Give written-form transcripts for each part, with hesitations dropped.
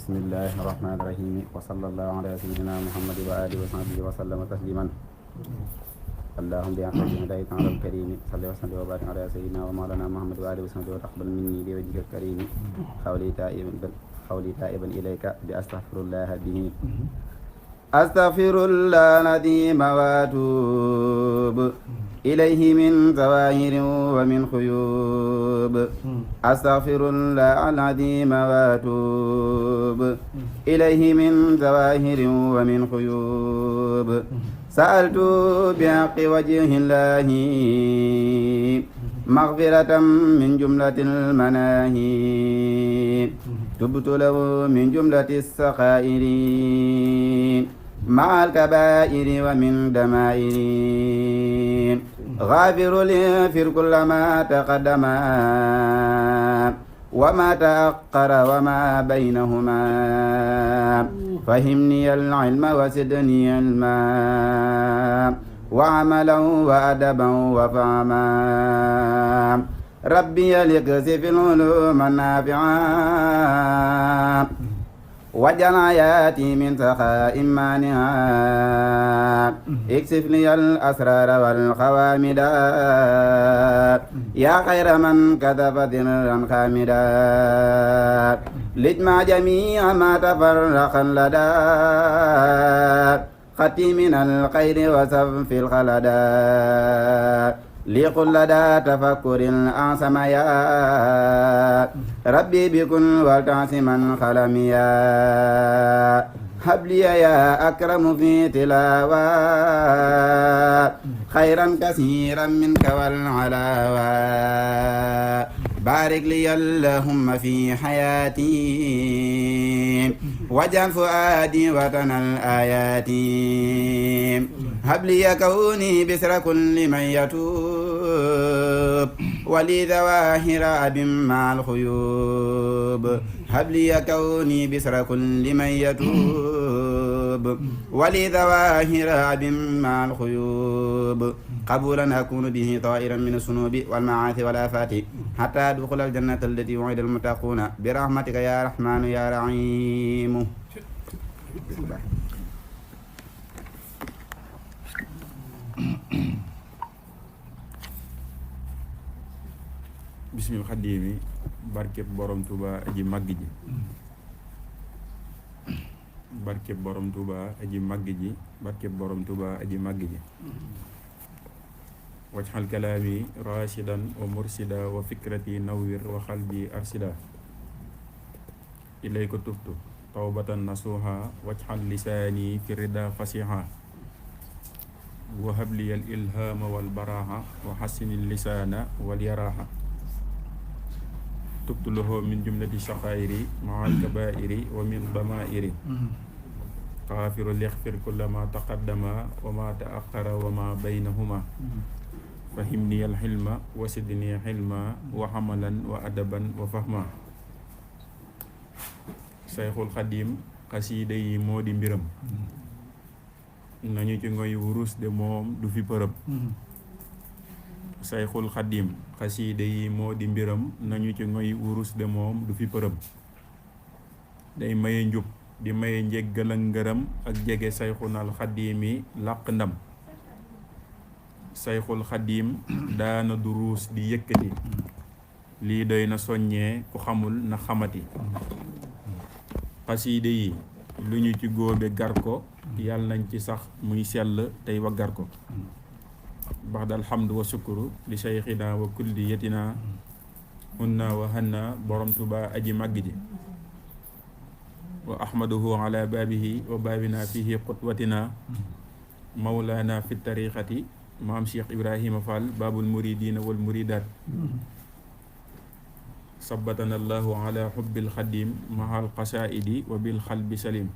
bismillahi rahmaani rahim wa sallallahu ala sayyidina muhammad wa alihi wa sahbihi wa sallama tasliman allahumma bi aqdina da'i ta'ala al-karim salli wa sallim wa barik ala sayyidina wa mawlana muhammad wa alihi wa sahbihi wa taqabbal minni bi wajhika al-karim qawli ta'iban ilayka bi astaghfirullah bihi astaghfirullah al-azim wa atub ilayhi min zawahirin wa min khuyub astaghfirullah al-azim wa atub ilayhi min zawahirin wa min khuyub sa'altu bihaqqi wajhillahi maghfiratan min jumlatil manahi tubtu lahu min jumlatis sakha'iri ma'al kaba'iri wa min dama'iri ghafiru li fir kullama taqaddama wa ma ta'akhkhara wa ma baynahuma fahimni al-ilma wa zidni ilma wa amalan wa adaban wa fahma rabbi yalikzi fil ulumi nafi'a waj'al hayati min sakha'in mani'a iksif li al-asrara wal khawamida ya khayra man kadhaba dirran khamida lijma jami'a ma tafarraqan lada khati min al-khayri wa safil khalada liqul lada tafakkurin ansamaya rabbi bikun wal ta'siman khalamiya habliya ya akramu fi tilawa khairan kasiran minka wal alawa barik li allahumma fi hayati waj'al fuadi watanal ayati habliya kawni bisra kulli man yatub wali zawahira abim ma'al khuyub habliya kawni bisra kulli man yatub wali zawahira abim ma'al khuyub qabulan akunu bihi ta'iran min as-sunubi wal ma'athi wal afati hatta adkhula al-jannata allati wu'ida al-muttaquna bi rahmatika ya rahmanu ya rahim. bismil xadimi barkeb borom Tuuba aji màgg ji barkeb borom Tuuba aji màgg ji barkeb borom Tuuba aji màgg ji wajxal kalaami rashidan wa mursida wa fikrati nawwir wa xalbi arsida ilayka tubtu tawbatan nasuha wajxal lisaani fi rida fasiha wa habliyal ilhama wal baraha wa xassinil lisaana wal yaraha tubtu lahu min jumlati shaqairi ma'al kabairi wa min damairi xaafiru lixfir kulla ma taqaddama wa ma ta'akhkhara wa ma baynahuma fahimni al-hilma wa sidni hilma wa hamalan wa adaban wa fahma sayxul xadim xasiida yi moo di mbiram nañu ci ngoy wurus de moom du fi përëm sayxul xadim xasiida yi moo di mbiram nañu ci ngoy wurus de moom du fi përëm day maye njub di maye njéggal ak ngërëm ak jege sayxunal xadimi làq ndam sayxul xadim daana duruus di yëkkati lii doy na soññee ku xamul na xamati xasiida yi lu ñu ci góobe gar ko yàlla nañ ci sax muy sell tey waggar ko baxdal hamdu wa sukuru li sayxina wa kulli yetina unna wa hanna borom Tuuba aji màgg ji wa ahmaduhu ala baabihi wa baabina fihi qutwatina mawlana fi tariqati maam Cheikh Ibrahima Fall baabul muridina wal muridaat sabbatana allahu ala hubbil xadim mahal qasaidi wa bil xalbi salim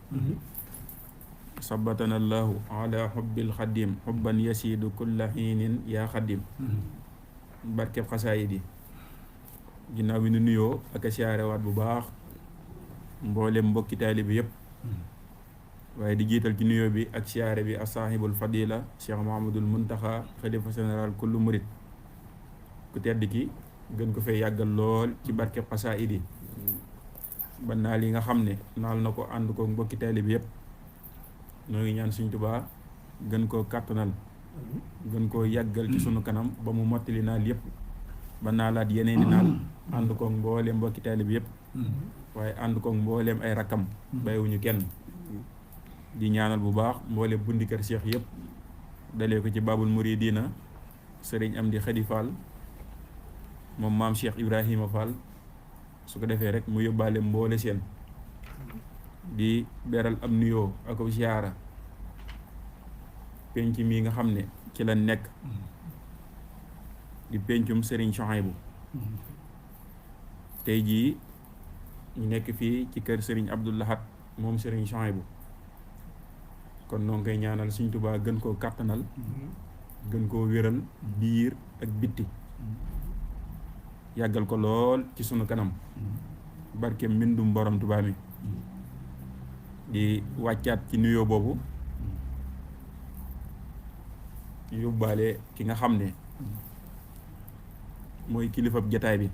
sabbatana allahu ala hubbil xadim hubban yasidu kulla xiinin yaa xadim barkeb xasaayidi ginnaaw bi nu nuyoo ak a siyaarewaat bu baax mboolem mbokki taalibi yépp waaye di jiital ci nuyoo bi ak siyaare bi ak saahibul fadila Cheikh Mahamadul Muntaxa xalifa général kullu murid ku tedd ki gën ko fay yàggal lool ci barkeb xasaayid yi ba naal yi nga xam ne naal na ko ànd ko mbokki taalibe bi yëpp noo ngi ñaan Sëriñ Tuubaa gën koo kàttanal gën koo yàggal ci sunu kanam ba mu mottali naal yëpp ba naalaat yeneeni naal ànd ko mbooleem mbokki taalibe bi yëpp waaye ànd ko mbooleem ay rakkam bàyyiwuñu kenn di ñaanal bu baax mbooleem bundi kër Cheikh yëpp dalee ko ci Babul Mouridina Sëriñ Amdi Xadi Fall moom maam Cheikh Ibrahima Fall su ko defee rek mu yóbbaale mboole seen di beral am nuyoo ak ziyaara penc mi nga xam ne ci la nekk di pencum Serigne Souhaïbou tey jii ñu nekk fii ci kër Serigne Abdou Lahad moom Serigne Souhaïbou kon noo ngi koy ñaanal Sëriñ Tuubaa gën koo kàttanal gën koo wéral biir ak bitti yàggal ko lool ci sunu kanam barke mbindum borom Tuubaa mi di wàccaat ci nuyoo boobu yóbbaale ki nga xam ne mooy kilifab jataay bi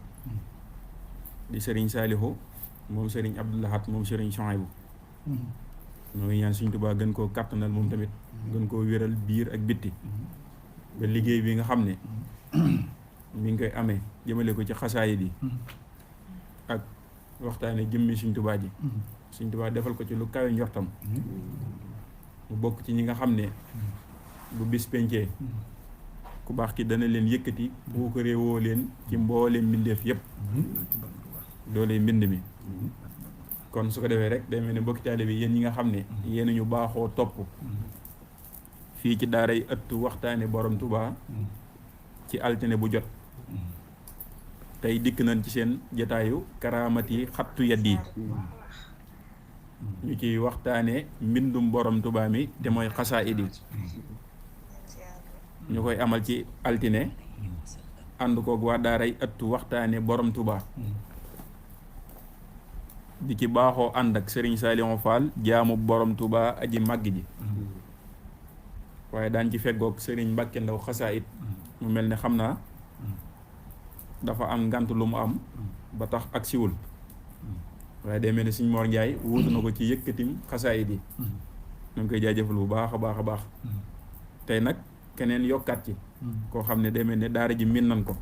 di Serigne Saliou moom Serigne Abdou Lahad moom Serigne Souhaïbou ñoo ngi ñaan Sëriñ Tuubaa gën koo kàttanal moom tamit gën koo wéral biir ak bitti ba liggéey bi nga xam ne mi ngi koy amee jëmale ko ci xasaayid yi ak waxtaane jëmmi Sëriñ Tuubaa ji Sëriñ Tuubaa defal ko ci lu kawe njortam mu bokk ci ñi nga xam ne bu bis pencee ku baax ki dana leen yëkkati boo ko réewoo leen ci mbooleem mbindeef yëpp doole mbind mi kon su ko defee rek day mel ne mbokki taalibe bi yéen ñi nga xam ne yéen ñu baaxoo topp fii ci daaray ëttu waxtaane borom Tuubaa ci altine bu jot tey dikk nañ ci seen jataayu karaamati xattu yat yi ñu ciy waxtaane mbindum borom Tuubaa mi te mooy xasaayid yi ñu koy amal ci altine ànd koog waa daaray ëttu waxtaane borom Tuubaa di ci baaxoo ànd ak Serigne Saliou Fall jaamu borom Tuubaa aji màgg ji waaye daan ci feggoog Serigne Mbàkke Ndaw xasaayid mu mel ne xam naa dafa am ngant lu mu am ba tax ak siwul waaye day mel ne Serigne Mor Ndiaye wuutu na ko ci yëkkatim xasaayid yi ñu ngi koy jaajëfal bu baax a baax a baax tey nag keneen yokkaat ci koo xam ne day mel ne daara ji min nan ko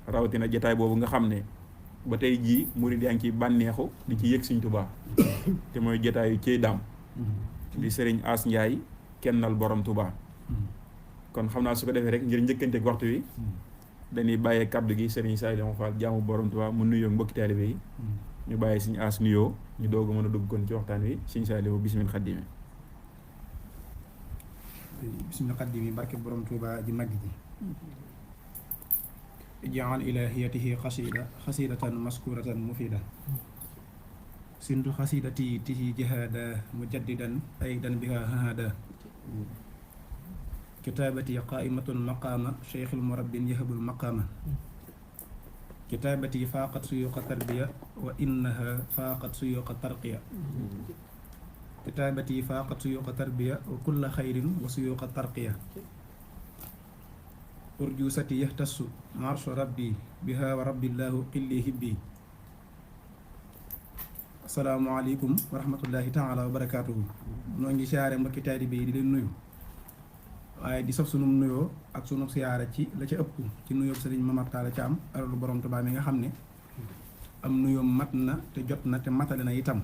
rawatina jataay boobu nga xam ne ba tey jii murid yaa ngi ciy bànneexu di ci yëg Sëriñ Tuubaa te mooy jotaayu ciy daam di Serigne As Ndiaye kennal borom Tuubaa kon xam naa su ko defee rek ngir njëkkanteeg waxtu wi dañuy bàyyee kaddu gi Serigne Saliou Fall jaamu borom Tuubaa mu nuyoo mbokki taalibe yi ñu bàyyi Serigne As nuyoo ñu doog a mën a dugg kon ci waxtaan wi Serigne Saliou bismil xaddimi bismil xaddimi barke borom Tuubaa ji màgg ji jaal ilahiyatihi xasidatan maskuratan mufida sintu xasidati tihi jihada mujaddidan aydan biha hahada kitabati qaimatun maqama cheikhul murabbin yahabul maqama kitabati faqat suyuqa tarbiya wa innaha faqat suyuqa tarqiya kitabati faqat suyuqa tarbiya wa kulla xayrin wa suyuqa tarqiya urjusati yahtassu marshu rabbi biha wa rabbillahu qilli hibbi asalaamaaleykum wa rahmatullahi taala wa barakaatuhu noo ngi siyaare mbokki taalibe yi di leen nuyu waaye di sof sunum nuyoo ak sunu siyaare ci la ca ëpp ci nuyoo sëriñ Mamar Talla Thiam aralu borom Tuubaa mi nga xam ne am nuyoo mat na te jot na te matale na itam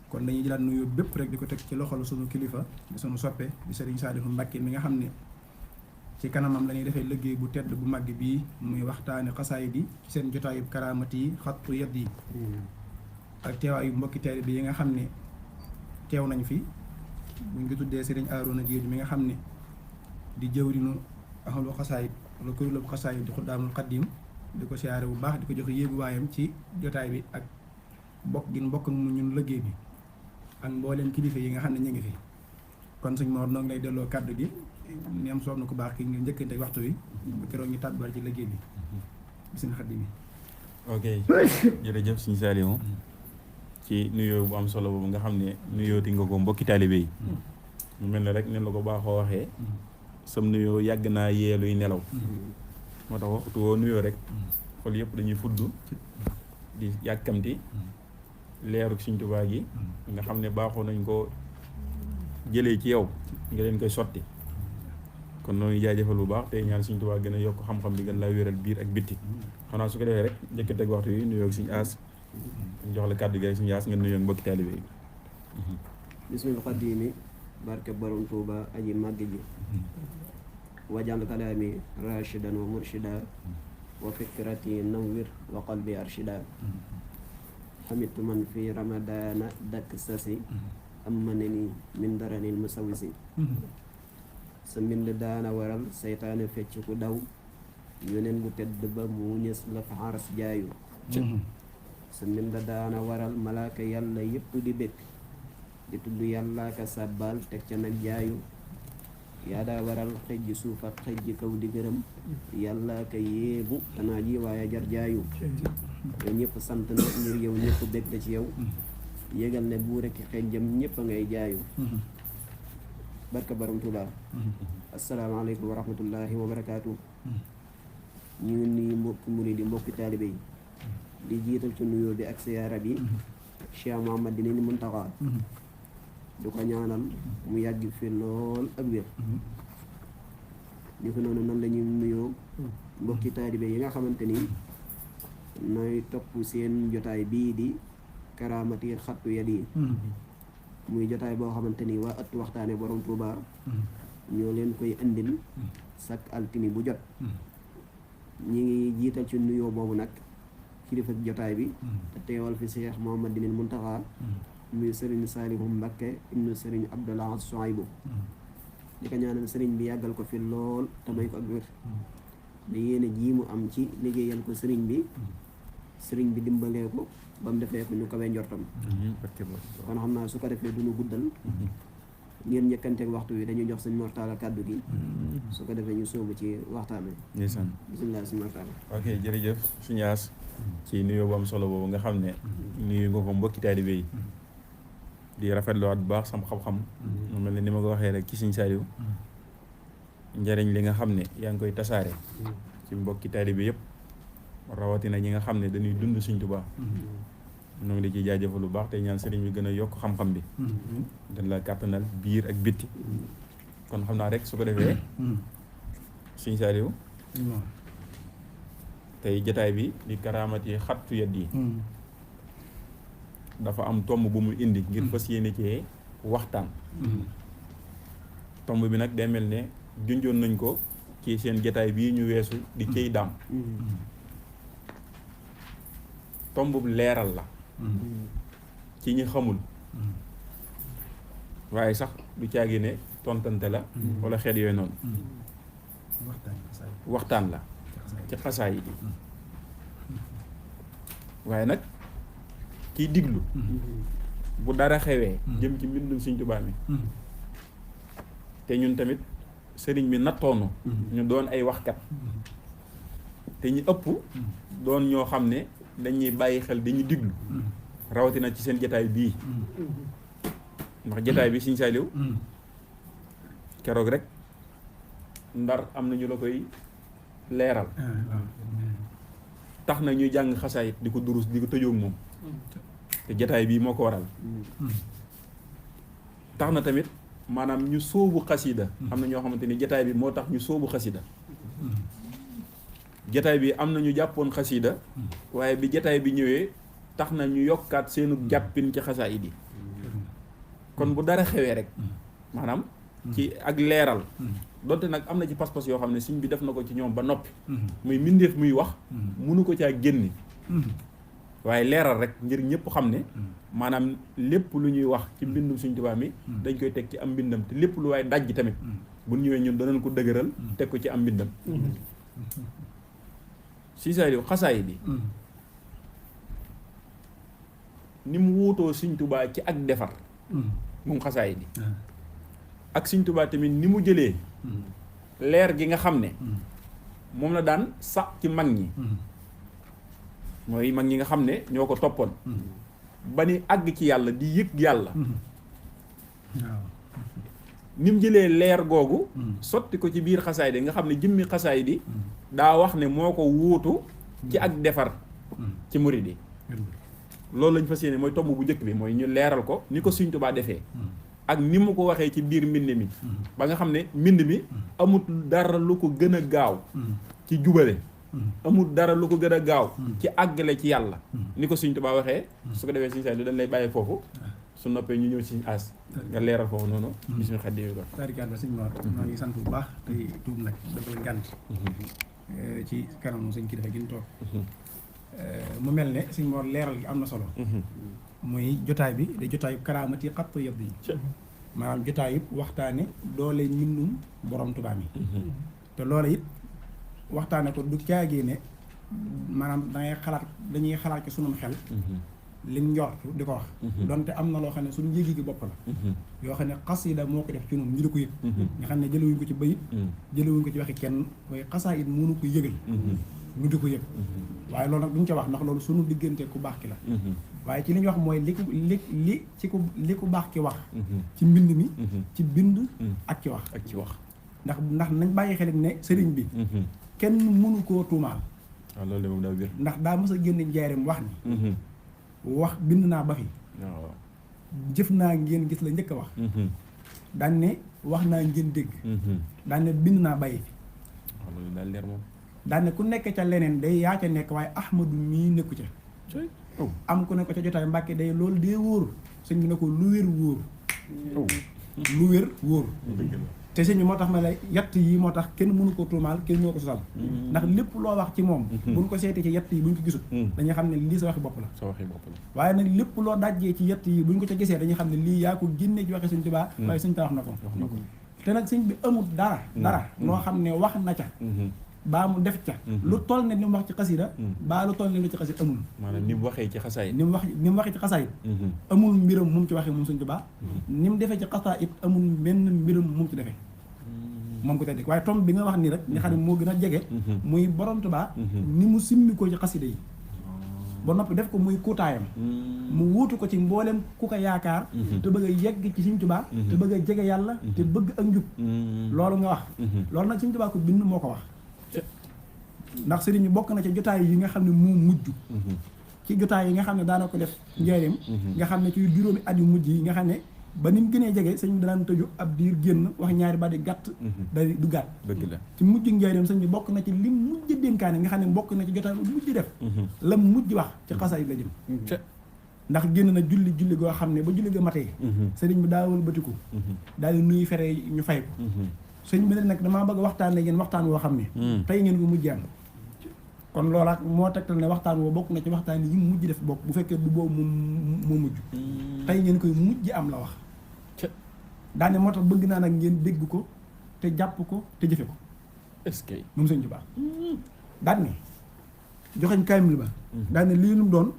kon dañuy jëlaat nuyoo bépp rek di ko teg ci loxol sunu kilifa di sunu soppe di sëriñ Saalihu Mbàkke mi nga xam ne ci kanamam la ñuy defee liggéey bu tedd bu màgg bii muy waxtaane xasaayid yi ci seen jotaayub karaamati yi xattu yat yi ak teewaayu mbokki taalibe bi yi nga xam ne teew nañ fi buñ ko tuddee Serigne Arouna Diédhiou mi nga xam ne di jëwrinu ahlu xasaayid wala kuréelu xasaayid di Xuddaamul Xaddim di ko siyaare bu baax di ko joxe yéeguwaayam ci jotaay bi ak bokk gi mbokk mu ñun liggéey bi ak mbooleem kilifa yi nga xam ne ñu ngi fi kon sëñ Mor noo ngi lay delloo kàddu gi ni am soob na ko baax ki ngir njëkkante waxtu wi ba keroog ñu tàbbiwaat ci liggéey bi bismil xaddim bi ok jërëjëf sëñ Saliou ci nuyoo bu am solo boobu nga xam ne nuyooti nga ko mbokki taalibe yi mu mel ne rek ne la ko baaxoo waxee sam nuyoo yàgg naa yeeluy nelaw moo tax waxtu woo nuyoo rek xol yëpp dañuy fudd di yàkkamti leeru Sëriñ Tuubaa gi nga xam ne baaxoo nañ ko jëlee ci yow nga leen koy sotti kon noonu jaajëfal bu baax tey ñaan Sëriñ Tuubaa gën a yokk xam-xam bi gën laa wéral biir ak bitti xanaa su ko defee rek njëkk teg waxtu yi nuyoo ak Sëriñ As jox la kàddu gi rek Sëriñ As nga nuyoo ak mbokki taalibe yi. bismil xadimi barke borom Tuuba aji màgg ji wajal kalaami rashidan wa murshida wa fikrati nawwir wa qalbi arshida xamitu man fi ramadana dakk sasi ammanani min daranil musawisi sa mbind daana waral seytaane fecc ku daw yoneen bu tedd ba mu ñës la fa xaras jaayu sa mbind daana waral malaaka yàlla yépp di békk di tudd yàlla ka sàbbaal teg ca nag jaayu yaa daa waral xëj suuf ak xëj kaw di gërëm yàlla ka yéebu tanaa ji waaye jar jaayu yow ñëpp sant na ngir yow ñëpp bég na ci yow yégal ne bu rekk xëjjam ñëpp a ngay jaayu barka borom Tuubaa asalaamaaleykum wa rahmatullahi wa barakaatu ñu ngi nuyu mbokki murid yi mbokki taalibe yi di jiital ci nuyoo bi ak siyaara bi Cheikh Mouhamadou Mountakha du ko ñaanal mu yàgg fi lool ak wér ni ko noonu nan la ñuy nuyoo mbokki taalibe yi nga xamante ni nooy topp seen jotaay bii di karaamati xattu yad yi muy jotaay boo xamante ni waa ëtt waxtaane borom Tuuba ñoo leen koy indil sak altini bu jot ñi ngi jiital ci nuyoo boobu nag kilifa jotaay bi te teewal fi Cheikh Mouhamadou Mountakha muy Serigne Saliou Mbacké ibnu Serigne Abdallah Souaïbou di ko ñaanal Serigne bi yàggal ko fi lool te may ko ak wér da yéene ji mu am ci liggéeyal ko Serigne bi dimbalee ko ba mu defee ko ñu kawee njortam kon xam naa su ko defee duñu guddal ngeen njëkkanteeg waxtu wi dañuy jox sëñ Mortala kàddu gi su ko defee ñu sóobu ci waxtaan wi bismillah sëñ Mortala. ok jërëjëf Sëñ As ci nuyoo bu am solo boobu nga xam ne nuyu nga ko mbokki taalibe yi di rafetlu waat bu baax sama xam-xam mu mel ne ni ma ko waxee rek ci Sëñ Saliou njëriñ li nga xam ne yaa ngi koy tasaare ci mbokki taalibe yëpp rawatina ñi nga xam ne dañuy dund Sëñ Tuubaa ñoo ngi la ciy jaajëfal lu baax te ñaan sëriñ bi gën a yokk xam-xam bi dañ la kàttanal biir ak bitti kon xam naa rek su ko defee Sëñ Saliou tey jataay bi di karaamati xattu yad yi dafa am tomb bu mu indi ngir fas yéene ci waxtaan tomb bi nag day mel ne junjoon nañ ko ci seen jataay bii ñu weesu di cey daam tomb bu leeral la ci ñi xamul waaye sax du caagi ne tontante la wala xeet yooyu noonu waxtaan la ci xasaay yi waaye nag kiy diglu bu dara xewee jëm ci mbindum Sëñ Tuubaa mi te ñun tamit sëriñ bi nattoonu ñu doon ay waxkat te ñu ëpp doon ñoo xam ne dañuy bàyyi xel dañuy diglu rawatina ci seen jataay bii ndax jataay bi Sëñ Saliou keroog rek ndar am na ñu la koy leeral tax na ñuy jàng xasaayit di ko durus di ko tëjoog moom te jataay bii moo ko waral tax na tamit maanaam ñu sóobu xasida am na ñoo xamante ni jataay bi moo tax ñu sóobu xasida jataay bi am na ñu jàppoon xasida waaye bi jataay bi ñëwee tax na ñu yokkaat seenu jàppin ci xasaayit yi kon bu dara xewee rek maanaam ci ak leeral donte nag am na ci pas-pas yoo xam ne sëñ bi def na ko ci ñoom ba noppi muy mbindeef muy wax munu ko caa génne waaye leeral rek ngir ñëpp xam ne maanaam lépp lu ñuy wax ci mbindum Sëñ Tuubaa mi dañ koy teg ci am mbindam te lépp lu waaye dajj tamit bu ñëwee ñun danañ ko dëgëral teg ko ci am mbindam Sëñ Saliou xasaay bi ni mu wuutoo Sëñ Tuubaa ci ak defar moom xasaay bi ak Sëñ Tuubaa tamit ni mu jëlee leer gi nga xam ne moom la daan sax ci mag ñi mooy mag ñi nga xam ne ñoo ko toppoon ba ni àgg ci yàlla di yëg yàlla ni mu jëlee leer googu sotti ko ci biir xasaay di nga xam ne jëmmi xasaay di daa wax ne moo ko wuutu ci ak defar ci murid yi loolu lañ fas yéene mooy tomb bu njëkk bi mooy ñu leeral ko ni ko Sëriñ Tuubaa defee ak ni mu ko waxee ci biir mbind mi ba nga xam ne mbind mi amul dara lu ko gën a gaaw ci jubale amul dara lu ko gën a gaaw ci àggale ci yàlla ni ko Sëriñ Tuubaa waxee su ko defee Sëriñ Saliou dañ lay bàyyi foofu su noppee ñu ñëw Sëriñ As nga leeral foofu noonu bismil xaddi ko tarikalla sëñ Mor maa ngi sant bu baax tey tuub nag dafa ngànt ci kanamu sëñ kilifa gi ñu toog mu mel ne sëñ Mor leeral gi am na solo muy jotaay bi da jotaayu karaamati xattu yëpp yi maanaam jotaay waxtaane doole mbindum borom Tuubaa mi te loola it waxtaane ko du caagee ne maanaam dañuy xalaat ci sunum xel liñ njortu di ko wax donte am na loo xam ne suñu yéegi gi bopp la yoo xam ne xasida moo ko def ci noonu ñu di ko yëg nga xam ne jëlewuñ ko ci bayit jëlewuñ ko ci waxi kenn mooy xasaa it mënu ko yëgal ñu di ko yëg waaye loolu nag duñ ca wax ndax loolu suñu diggante ku baax ki la waaye ci li ñu wax mooy li ku baax ki wax ci mbind mi ci bind ak ci wax ndax nañ bàyyi xel ne sëriñ bi kenn mënu koo tuumaal waaw loolu de moom daa wér ndax daa mës a génn njaareem wax ni wax bind naa ba fi jëf naa ngeen gis la njëkk a wax daan ne wax naa ngeen dégg daan ne bind naa bàyyi fi waaw loolu daal leer moom daan ne ku nekk ca leneen day yaa ca nekk waaye Ahmadu mii nekku ca am ku nekk ca jotaay Mbàkke day loolu dee wóor sëñ bi ne ko lu wér wóor lu wér wóor te sëñ bi moo tax ma lay yatt yi moo tax kenn mënu ko tuumaal kenn mënu ko sosal ndax lépp loo wax ci moom buñ ko seetee ci yatt yi buñ ko gisul dañuy xam ne lii sa waxi bopp la waaye nag lépp loo dajjee ci yatt yi buñ ko ca gisee dañuy xam ne lii yaa ko génnee ci waxi Sëñ Tuubaa waaye Sëñ Tuubaa wax na ko te nag sëñ bi amul dara loo xam ne wax na ca baa mu def ca lu toll ne ni mu wax ci xasida baa lu toll ne lu ci xasida amul maanaam ni mu waxee ci xasaayit ni mu waxee ci xasaayit amul mbiram mu ci waxee moom Sëñ Tuubaa ni mu defee ci xasaayit amul benn mbiram mu ci defee moom ko teddi waaye tom bi nga wax nii rek nga xam ne moo gën a jege muy borom Tuubaa ni mu simmi ko ci xasida yi ba noppi def ko muy kuutaayam mu wuutu ko ci mboolem ku ko yaakaar te bëgg a yegg ci Sëñ Tuubaa te bëgg a jege yàlla te bëgg ak njub loolu nga wax loolu nag Sëñ Tuubaa ko bind moo ko wax ndax sëriñ bi bokk na ci jotaay yi nga xam ne moo mujj ci jotaay yi nga xam ne daana ko def njaareem nga xam ne ci juróomi at yu mujj yi nga xam ne ba ni mu gënee jege sëñ bi danaan tëju ab diir génn wax ñaari ba di gàtt day du gàtt dëgg la ci mujj njaareem sëñ bi bokk na ci li mujj dénkaane nga xam ne bokk na ci jotaay bu mujj def la mujj wax ci xasaayid la jëm ndax génn na julli goo xam ne ba julli ga matee sëriñ bi daa wëlbatiku daal di nuyu fere ñu fay ko sëñ bi ne nag damaa bëgg waxtaan ne ngeen waxtaan woo xam ne tey ngeen ko mujj am kon loola moo tegtal ne waxtaan woo bokk na ci waxtaan yi mujj def bokk bu fekkee du boobu moo mujj tey ngeen koy mujj am la wax daane moo tax bëgg naa nag ngeen dégg ko te jàpp ko te jëfe ko est-ce que moom Sëñ Tuubaa daan ne joxeñ kaamil ba daan ne lii lu mu doon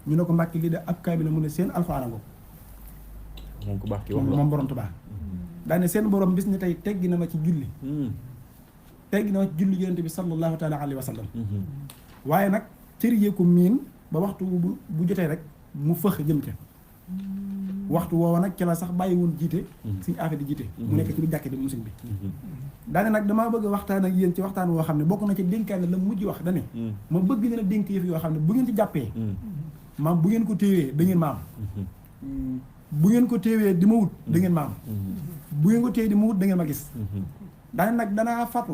ñu ne ko Mbàkke lii de ab kaamil la mu ne seen alxuraan ko moom ku baax ki wax moom borom Tuubaa daan ne seen borom bis ni tey teggi na ma ci julli teggi na ma ci julli yonent bi sallallahu taala alayhi wa sallam waaye nag cër yee ko miin ba waxtu bu jotee rek mu fëx jëm ca waxtu woowa nag ci la sax bàyyi woon jiite suñu affaire di jiite mu nekk ci biir jàkk di moom sëñ bi daane nag damaa bëgg waxtaan ak yéen ci waxtaan woo xam ne bokk na ci dénkaane la mujj wax dane ma bëgg leen a dénk yëf yoo xam ne bu ngeen ci jàppee maam bu ngeen ko téewee da ngeen ma am bu ngeen ko téewee di ma wut da ngeen ma am bu ngeen ko téewee di ma wut da ngeen ma gis daane nag danaa fatu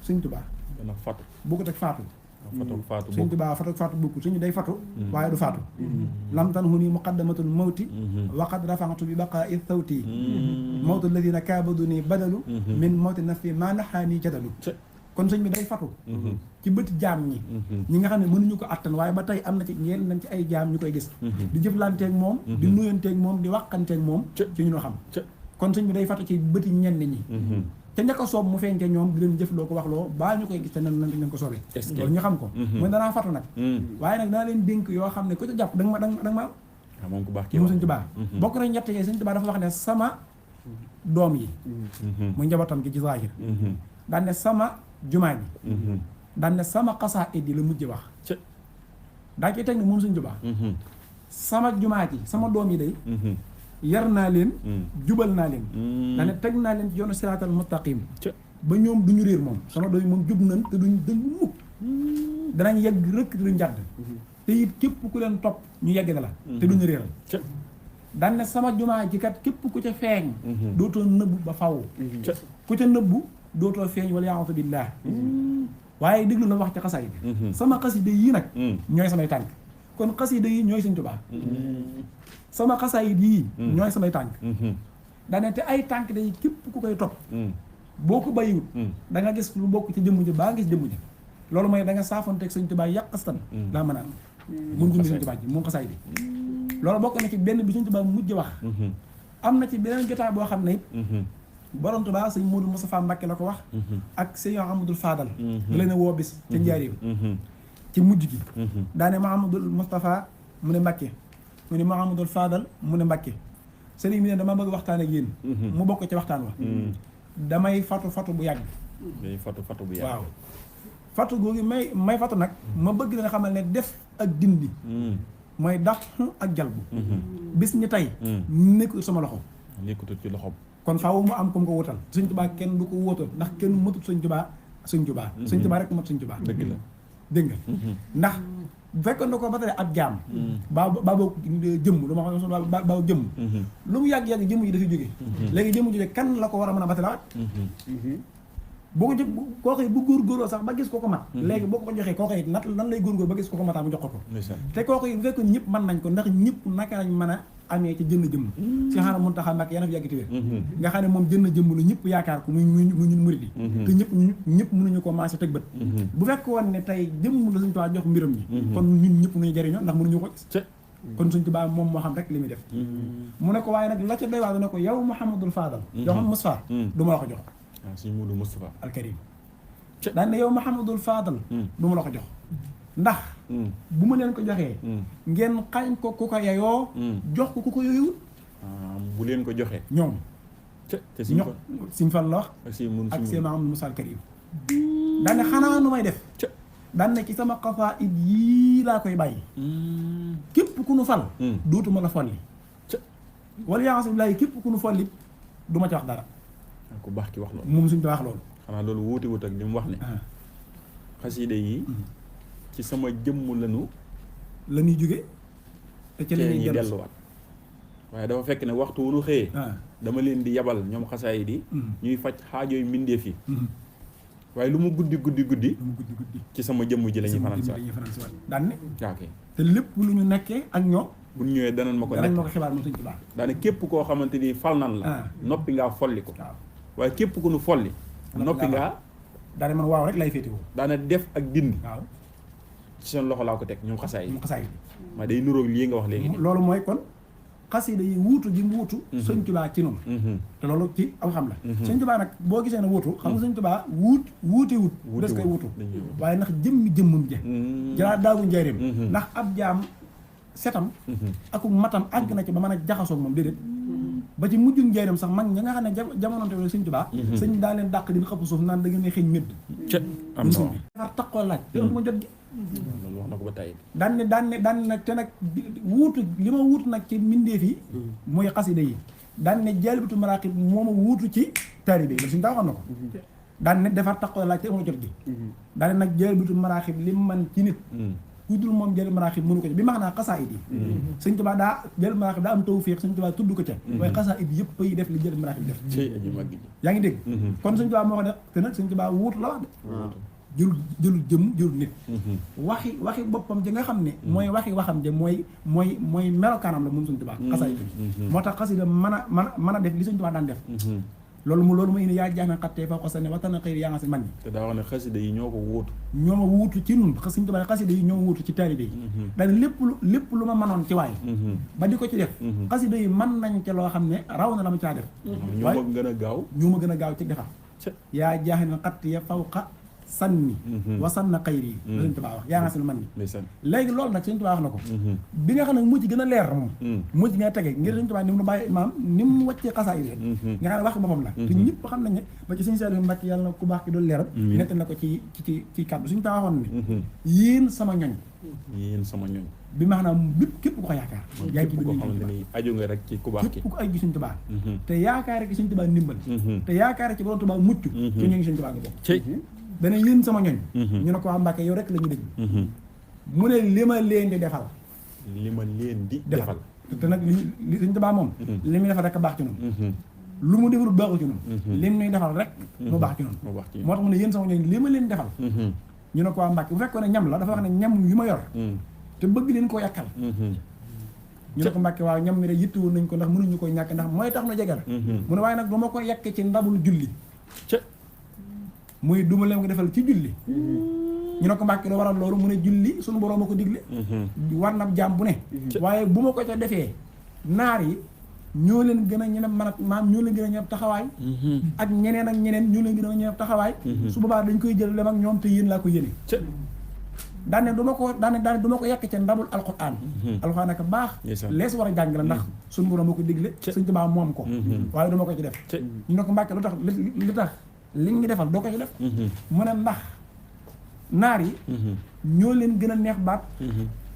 Sëñ Tuubaa dana fatu boo ko teg faatu faatu Sëñ Tuubaa faatu bokku suñu day fatu waaye du faatu lam tan hu nii muqaddamatul mawti waqad rafa'tu bi baqaa'i thawti mawtu alladina kaabadu nii badalu min mawti nafsi maa naxaa nii jadalu kon sëñ bi day fatu ci bëti jaam ñi nga xam ne mënuñu ko attan waaye ba tey am na ci ñeen nañ ci ay jaam ñu koy gis di jëflanteeg moom di nuyanteeg moom di wàqanteeg moom ci ñu xam kon sëñ bi day fatu ci bëti ñenn ñi te ña ko soob mu feeñ ca ñoom di leen jëfloo ko waxloo baa ñu koy gis te nan nañ ko soobee loolu ñu xam ko mooy danaa fatu nag waaye nag danaa leen dénk yoo xam ne ku ca jàpp da nga ma moom ku baax ki moom Sëñ Tuubaa bokk nañ ñett yi Sëñ Tuubaa dafa wax ne sama doom yi muy njabootam gi ci zaahir daan ne sama jumaa ji daan ne sama xasaayid yi la mujj wax daa ciy teg ne moom Sëñ Tuubaa sama jumaa ji sama doom yi day yar naa leen jubal naa leen daane teg naa leen ci yoonu siraatal mustaqim ba ñoom duñu réer moom sama doom yi moom jub nañ te duñ dëng mukk danañ yegg rëkk te duñ jàdd te it képp ku leen topp ñu yegg na la te duñu réeral daan ne sama jumaa ji kat képp ku ca feeñ dootoo nëbbu ba faw ku ca nëbbu dootoo feeñ wala a'uuzu billaah waaye déglu la wax ci xasaay bi sama xasida yi nag ñooy samay tànk kon xasida yi ñooy Sëñ Tuubaa sama xasaay yii ñooy samay tànk daane te ay tànk day képp ku koy topp boo ko bàyyiwut da nga gis lu bokk ci jëmm ji baa gis jëmm ji loolu mooy da nga saafonteeg Sëñ Tuubaa yàqastan daa mën a am mun jumbi Sëñ Tuubaa ji moom xasaay bi loolu bokk na ci benn bi Sëñ Tuubaa mujj wax am na ci beneen jotaay boo xam ne it borom Tuubaa sëñ Moodu Mustafaa Mbàkke la ko wax ak sëñ Amadul Faadal da leen a woo bis ca Njaaréem ci mujj gi daane Mahamadul Mustafaa mu ne Mbàkke mu ne Mahamadul Faadal mu ne Mbàkke sëriñ bi ne dama bëgg waxtaan ak yéen mu bokk ci waxtaan wa damay fatu bu yàgg day fatu bu yàgg waaw fatu googu may fatu nag ma bëgg leen xamal ne def ak dindi mooy dax ak jalbu bis ñi tey nekkul sama loxo nekkutul ci loxoom kon faaw mu am comme ko wutal Sëñ Tuubaa kenn du ko wóotal ndax kenn matut Sëñ Tuubaa rek mat Sëñ Tuubaa dëgg la dégg nga ndax bu fekkoon na ko ba tey ab jaam baa boo jëmm lu ma xam baa jëmm lu mu yàgg-yàgg jëmm ji dafay jóge léegi jëmm ji kan la ko war a mën a batalawaat boo ko jëf koo xëy bu góorgóorloo sax ba gis ko ko mat léegi boo ko joxee koo xëy nan lay góorgóor ba gis ko ko mataa mu jox ko te koo xëy bu fekkoon ñëpp mën nañ ko ndax ñëpp naka lañ mën a amee ci jënn jëmm si xanaa mun taxaa Mbàkke yàlla fi yàgg ti wér nga xam ne moom jënn jëmm la ñëpp yaakaar ko muy ñun murid yi te ñëpp mënuñu ko maase tëg bët bu fekkoon ne tey jëmm la Sëñ Tuubaa jox mbiram ñi kon ñun ñëpp nuñu jëriñoo ndax mënuñu ko gis kon Sëñ Tuubaa moom moo xam rek li muy def mu ne ko waaye nag la ca doy waa ne ko yow Mouhamadul Fadal joxam Mustafaa du ma la ko jox waaw Sëñ Moodu Mustafaa al Karim daan ne yow Mouhamadul Fadal du ma la ko jox ndax bu ma leen ko joxee ngeen xañ ko ku ko yayoo jox ko ku ko yooyuwut bu leen ko joxee ñoom te Sëñ Fall la wax ak Sëñ Mahamadou Moussa al Karim daan ne xanaa nu may def daan ne ci sama xasaayid yii laa koy bàyyi képp ku nu fal dootuma la folli wala yaa nga billahi képp ku nu folli du ma ci wax dara ku baax ki wax loolu moom suñu wax loolu xanaa loolu wuute wut ak li mu wax ne xasida yi ci sama jëmm la ñuy jóge te ci la ñuy delluwaat waaye dafa fekk ne waxtu wu nu xëyee dama leen di yabal ñoom xasaay di ñuy faj xaajooy mbindeef yi waaye lu mu guddi ci sama jëmm ji la ñuy fanaan si waat daan ne ok te lépp lu ñu nekkee ak ñoom bu ñu ñëwee danañ ma ko xibaar moom Sëñ Tuubaa daane képp koo xamante ni fal nan la noppi ngaa folli ko waaye képp ku nu folli noppi ngaa daane man waaw rek lay féetewoo daane def ak dindi waaw ci seen loxo laa ko teg ñoom xasaay yi xasaay ma day nuróog lii nga wax léegi loolu mooy kon xasida yi wuutu gi mu wuutu Sëñ Tuubaa ci noonu te loolu ci aw xam la Sëñ Tuubaa nag boo gisee ne wuutu xam nga Sëñ Tuubaa wuute des koy wuutu waaye ndax jëmmam ja jalaa daagu njaareem ndax ab jaam setam ak matam àgg na ci ba mën a jaxasoog moom déedéet ba ci mujjul njaareem sax mag ña nga xam ne jamonoonte wala Sëñ Tuubaa sëñ daa leen dàq di xëpp suuf naan da ngeen ne xëy médd am na defar taqoo laaj te ma jot gi loolu wax na ko ba tey daan ne nag te nag wuutu li ma wuutu nag ci mbindeef yi mooy xasida yi daan ne Jaalibatu Maraaxib moo ma wuutu ci taalibe yi la suñu taa waxoon na ko daan ne defar taqoo laaj te ma jot gi daan ne nag Jaalibatu Maraaxib li man ci nit ku dul moom Jaalibatu Maraaxib mënu ko ci bi ma xam naa xasaayid yi Sëñ Tuubaa daa Jaalibatu Maraaxib daa am tawfiix Sëñ Tuubaa tudd ko ca waaye xasaayid yëpp yi def li Jaalibatu Maraaxib def yaa ngi dégg kon Sëñ Tuubaa moo ko def te nag Sëñ Tuubaa wuutu la wax de jëlul jëm jëlul nit waxi boppam ji nga xam ne mooy waxam ja mooy melokaanam la moom Sëñ Tuubaa xasaayid bi moo tax xasida mën a def li Sëñ Tuubaa daan def loolu mu indi yaa jaax na xattee fa ko sa ne waxtaan xëy yaa nga si man ni te daa wax ne xasida yi ñoo ko wuutu ñoo ma wuutu ci nun Sëñ Tuubaa xasida yi ñoo ma wuutu ci taalibe yi daane lépp lu ma mënoon ci waay ba di ko ci def xasida yi mën nañ ci loo xam ne raw na la ma caa def ñoo ma gën a gaaw ci defar yaa jaax na xattee fawqa sanni wasan na xayri yi la Sëñ Tuubaa wax yaa nga si man ni léegi loolu nag Sëñ Tuubaa wax na ko bi nga xam ne mujj gën a leer moom mujj nga tege ngir Sëñ Tuubaa ni mu bàyyi maam ni mu wàccee xasaay yi nga xam ne wax boppam la te ñëpp xam nañ ne ba ci Sëñ Saaliu Mbàkke yàlla na ku baax ki doon leeral nett na ko ci kàddu Sëñ Tuubaa waxoon ne yéen sama ñoñ bi maanaam bépp képp ku ko yaakaar yaa ngi ci ko xamante ni aju nga rek ci ku baax ki képp ku ay gi Sëñ Tuubaa te yaakaar ci Sëñ Tuubaa ndimbal te yaakaar ci borom Tuubaa mucc ci ñoo ngi Sëñ Tuubaa nga bokk dana yéen sama ñoñ ñu ne ko waa Mbàkke yow rek la ñu dégg mu ne li ma leen di defal li ma leen di defal te nag li Sëñ Tuubaa moom li muy defal rek a baax ci noonu lu mu deful baaxul ci noonu lim ñuy defal rek mu baax ci noonu moo tax mu ne yéen sama ñooñ li ma leen defal ñu ne ko waa Mbàkke bu fekkoon ne ñam la dafa wax ne ñam yu ma yor te bëgg leen koo yàkkal ñu ne ko Mbàkke waaw ñam mi de yittewoon nañ ko ndax mënuñu koy ñàkk ndax mooy tax na jege la mu ne waaye nag dama ko yàkke ci ndabul julli muy duma leen ko defal ci julli ñu ne ko Mbàkke lu waral loolu mu ne julli suñu boroom a ko digle war na jaam bu ne waaye bu ma ko ca defee naar yi ñoo leen gën a ñene mën a maam ñoo leen gën a ñëw taxawaay ak ñeneen ñoo leen gën a ñëw taxawaay su boobaa dañ koy jël dem ak ñoom te yéen laa ko yéene daane du ma ko yàq ca ndabul alxuraan alxuraan naka baax lees war a jàng la ndax suñu boroom a ko digle Sëñ Tuubaa moom ko waaye du ma ko ci def ñu ne ko Mbàkke lu tax li tax li ngi defal doo ko ci def mu ne ndax naar yi ñoo leen gën a neex baat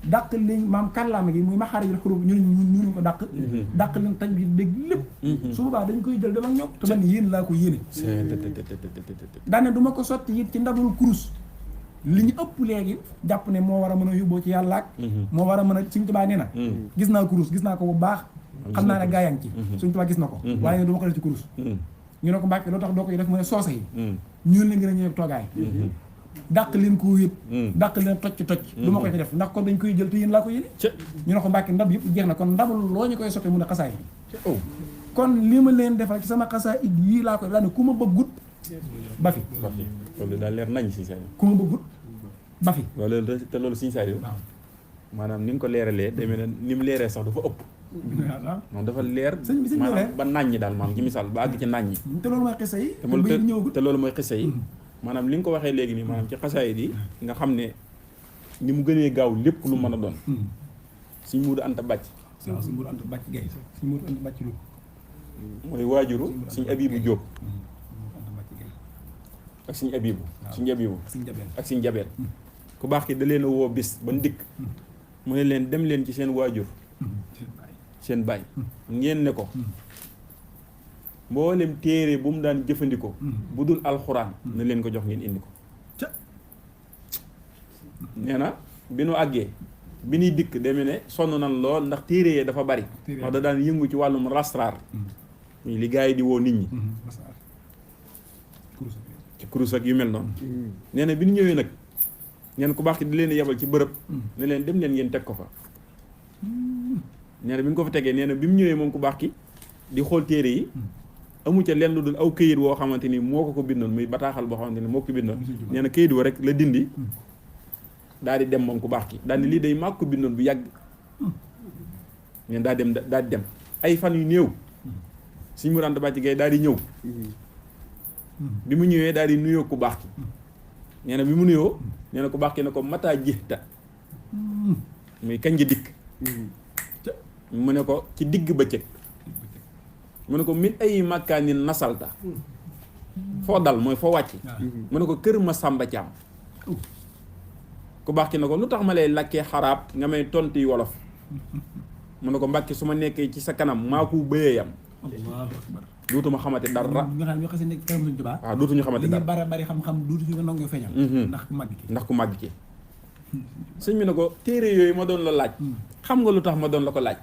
dàq leen maam kàllaama gi muy maxaari yi xuruf ñu ko dàq leen taj bi dégg lépp su boobaa dañ koy jël dem ak ñoom te man yéen laa ko yéene daane du ma ko sotti it ci ndabul kurus li ñu ëpp léegi jàpp ne moo war a mën a yóbboo ci yàlla ak moo war a mën a Sëñ Tuubaa nee na gis naa kurus gis naa ko bu baax xam naa ne gaa yaa ngi ci Sëñ Tuubaa gis na ko waaye ne du ma ko def ci kurus ñu ne ko Mbàkke loo tax doo koy def mu ne soose yi ñun leen gën a ñëw toogaay dàq leen ko yëpp dàq leen tocc du ma koy ci def ndax kon dañ koy jël te yéen laa ko yéene ñu ne ko Mbàkke ndab yëpp jeex na kon ndabul loo ñu koy sotti mu ne xasaay kon li ma leen defal ci sama xasaa it yii laa koy daane ku ma bëggut ba fi loolu daal leer nañ si Saliou ku ma bëggut ba fi loolu te loolu Sëñ Saliou maanaam ni nga ko leeralee demee na ni mu leeree sax dafa ëpp moom dafa leer maanaam ba nàññi daal maanaam ci misaal ba àgg ci nàññi te loolu mooy xisa yi te loolu mooy xisa yi maanaam li nga ko waxee léegi nii maanaam ci xasaayid yi nga xam ne ni mu gënee gaaw lépp lu mën a doon Sëñ Muudu Anta Bàcc Sëñ Muudu Anta Bàcc Gay Sëñ Muudu Anta Bàcc lu mooy waajuru Sëñ Abibu Jóob ak Sëñ Abibu ak Sëñ Jabeel ku baax ki da leen a woo bis ba ndikk mu ne leen dem leen ci seen waajur seen baay ngeen ne ko mboolem téere bu mu daan jëfandikoo bu dul alxuraan na leen ko jox ngeen indi ko nee na bi nu àggee bi nuy dikk demee ne sonn nan lool ndax téere yee dafa bari wax da daan yëngu ci wàllum rastraar muy li gars yi di woo nit ñi ci kurus ak yu mel noonu nee na bi ñu ñëwee nag ngeen ku baax ki di leen yebal ci bërëb ne leen dem leen ngeen teg ko fa nee na bi ñu ko fa tegee nee na bi mu ñëwee moom ku baax ki di xool téere yi amu ca lenn lu dul aw këyit woo xamante ni moo ko bindoon muy bataaxal boo xamante ni moo ko bindoon nee na këyit woo rek la dindi daal di dem moom ku baax ki daal di lii day maa ko bindoon bu yàgg neen daal di dem ay fan yu néew Sëñ Muudu Anta Bàcc Gay daal di ñëw bi mu ñëwee daal di nuyoo ku baax ki nee na bi mu nuyoo nee na ku baax ki ne ko mataa jixta muy kañ nga dikk mu ne ko ci digg bëccëg mu ne ko min ay makaanin nasalta foo dal mooy foo wàcc mu ne ko kër ma Sàmba Caam ku baax ki ne ko lu tax ma lay lakkee xaraab nga may tontu yi wolof mu ne ko Mbàkke su ma nekkee ci sa kanam maa ko bëyee yam duutuma xamante dara nga xam ne xasee nekk kanam Sëñ Tuubaa waaw duutuñu xamante dara bari bari xam-xam duutu fi nga nangoo feeñal ndax ku màgg ki sëñ bi ne ko téere yooyu ma doon la laaj xam nga lu tax ma doon la ko laaj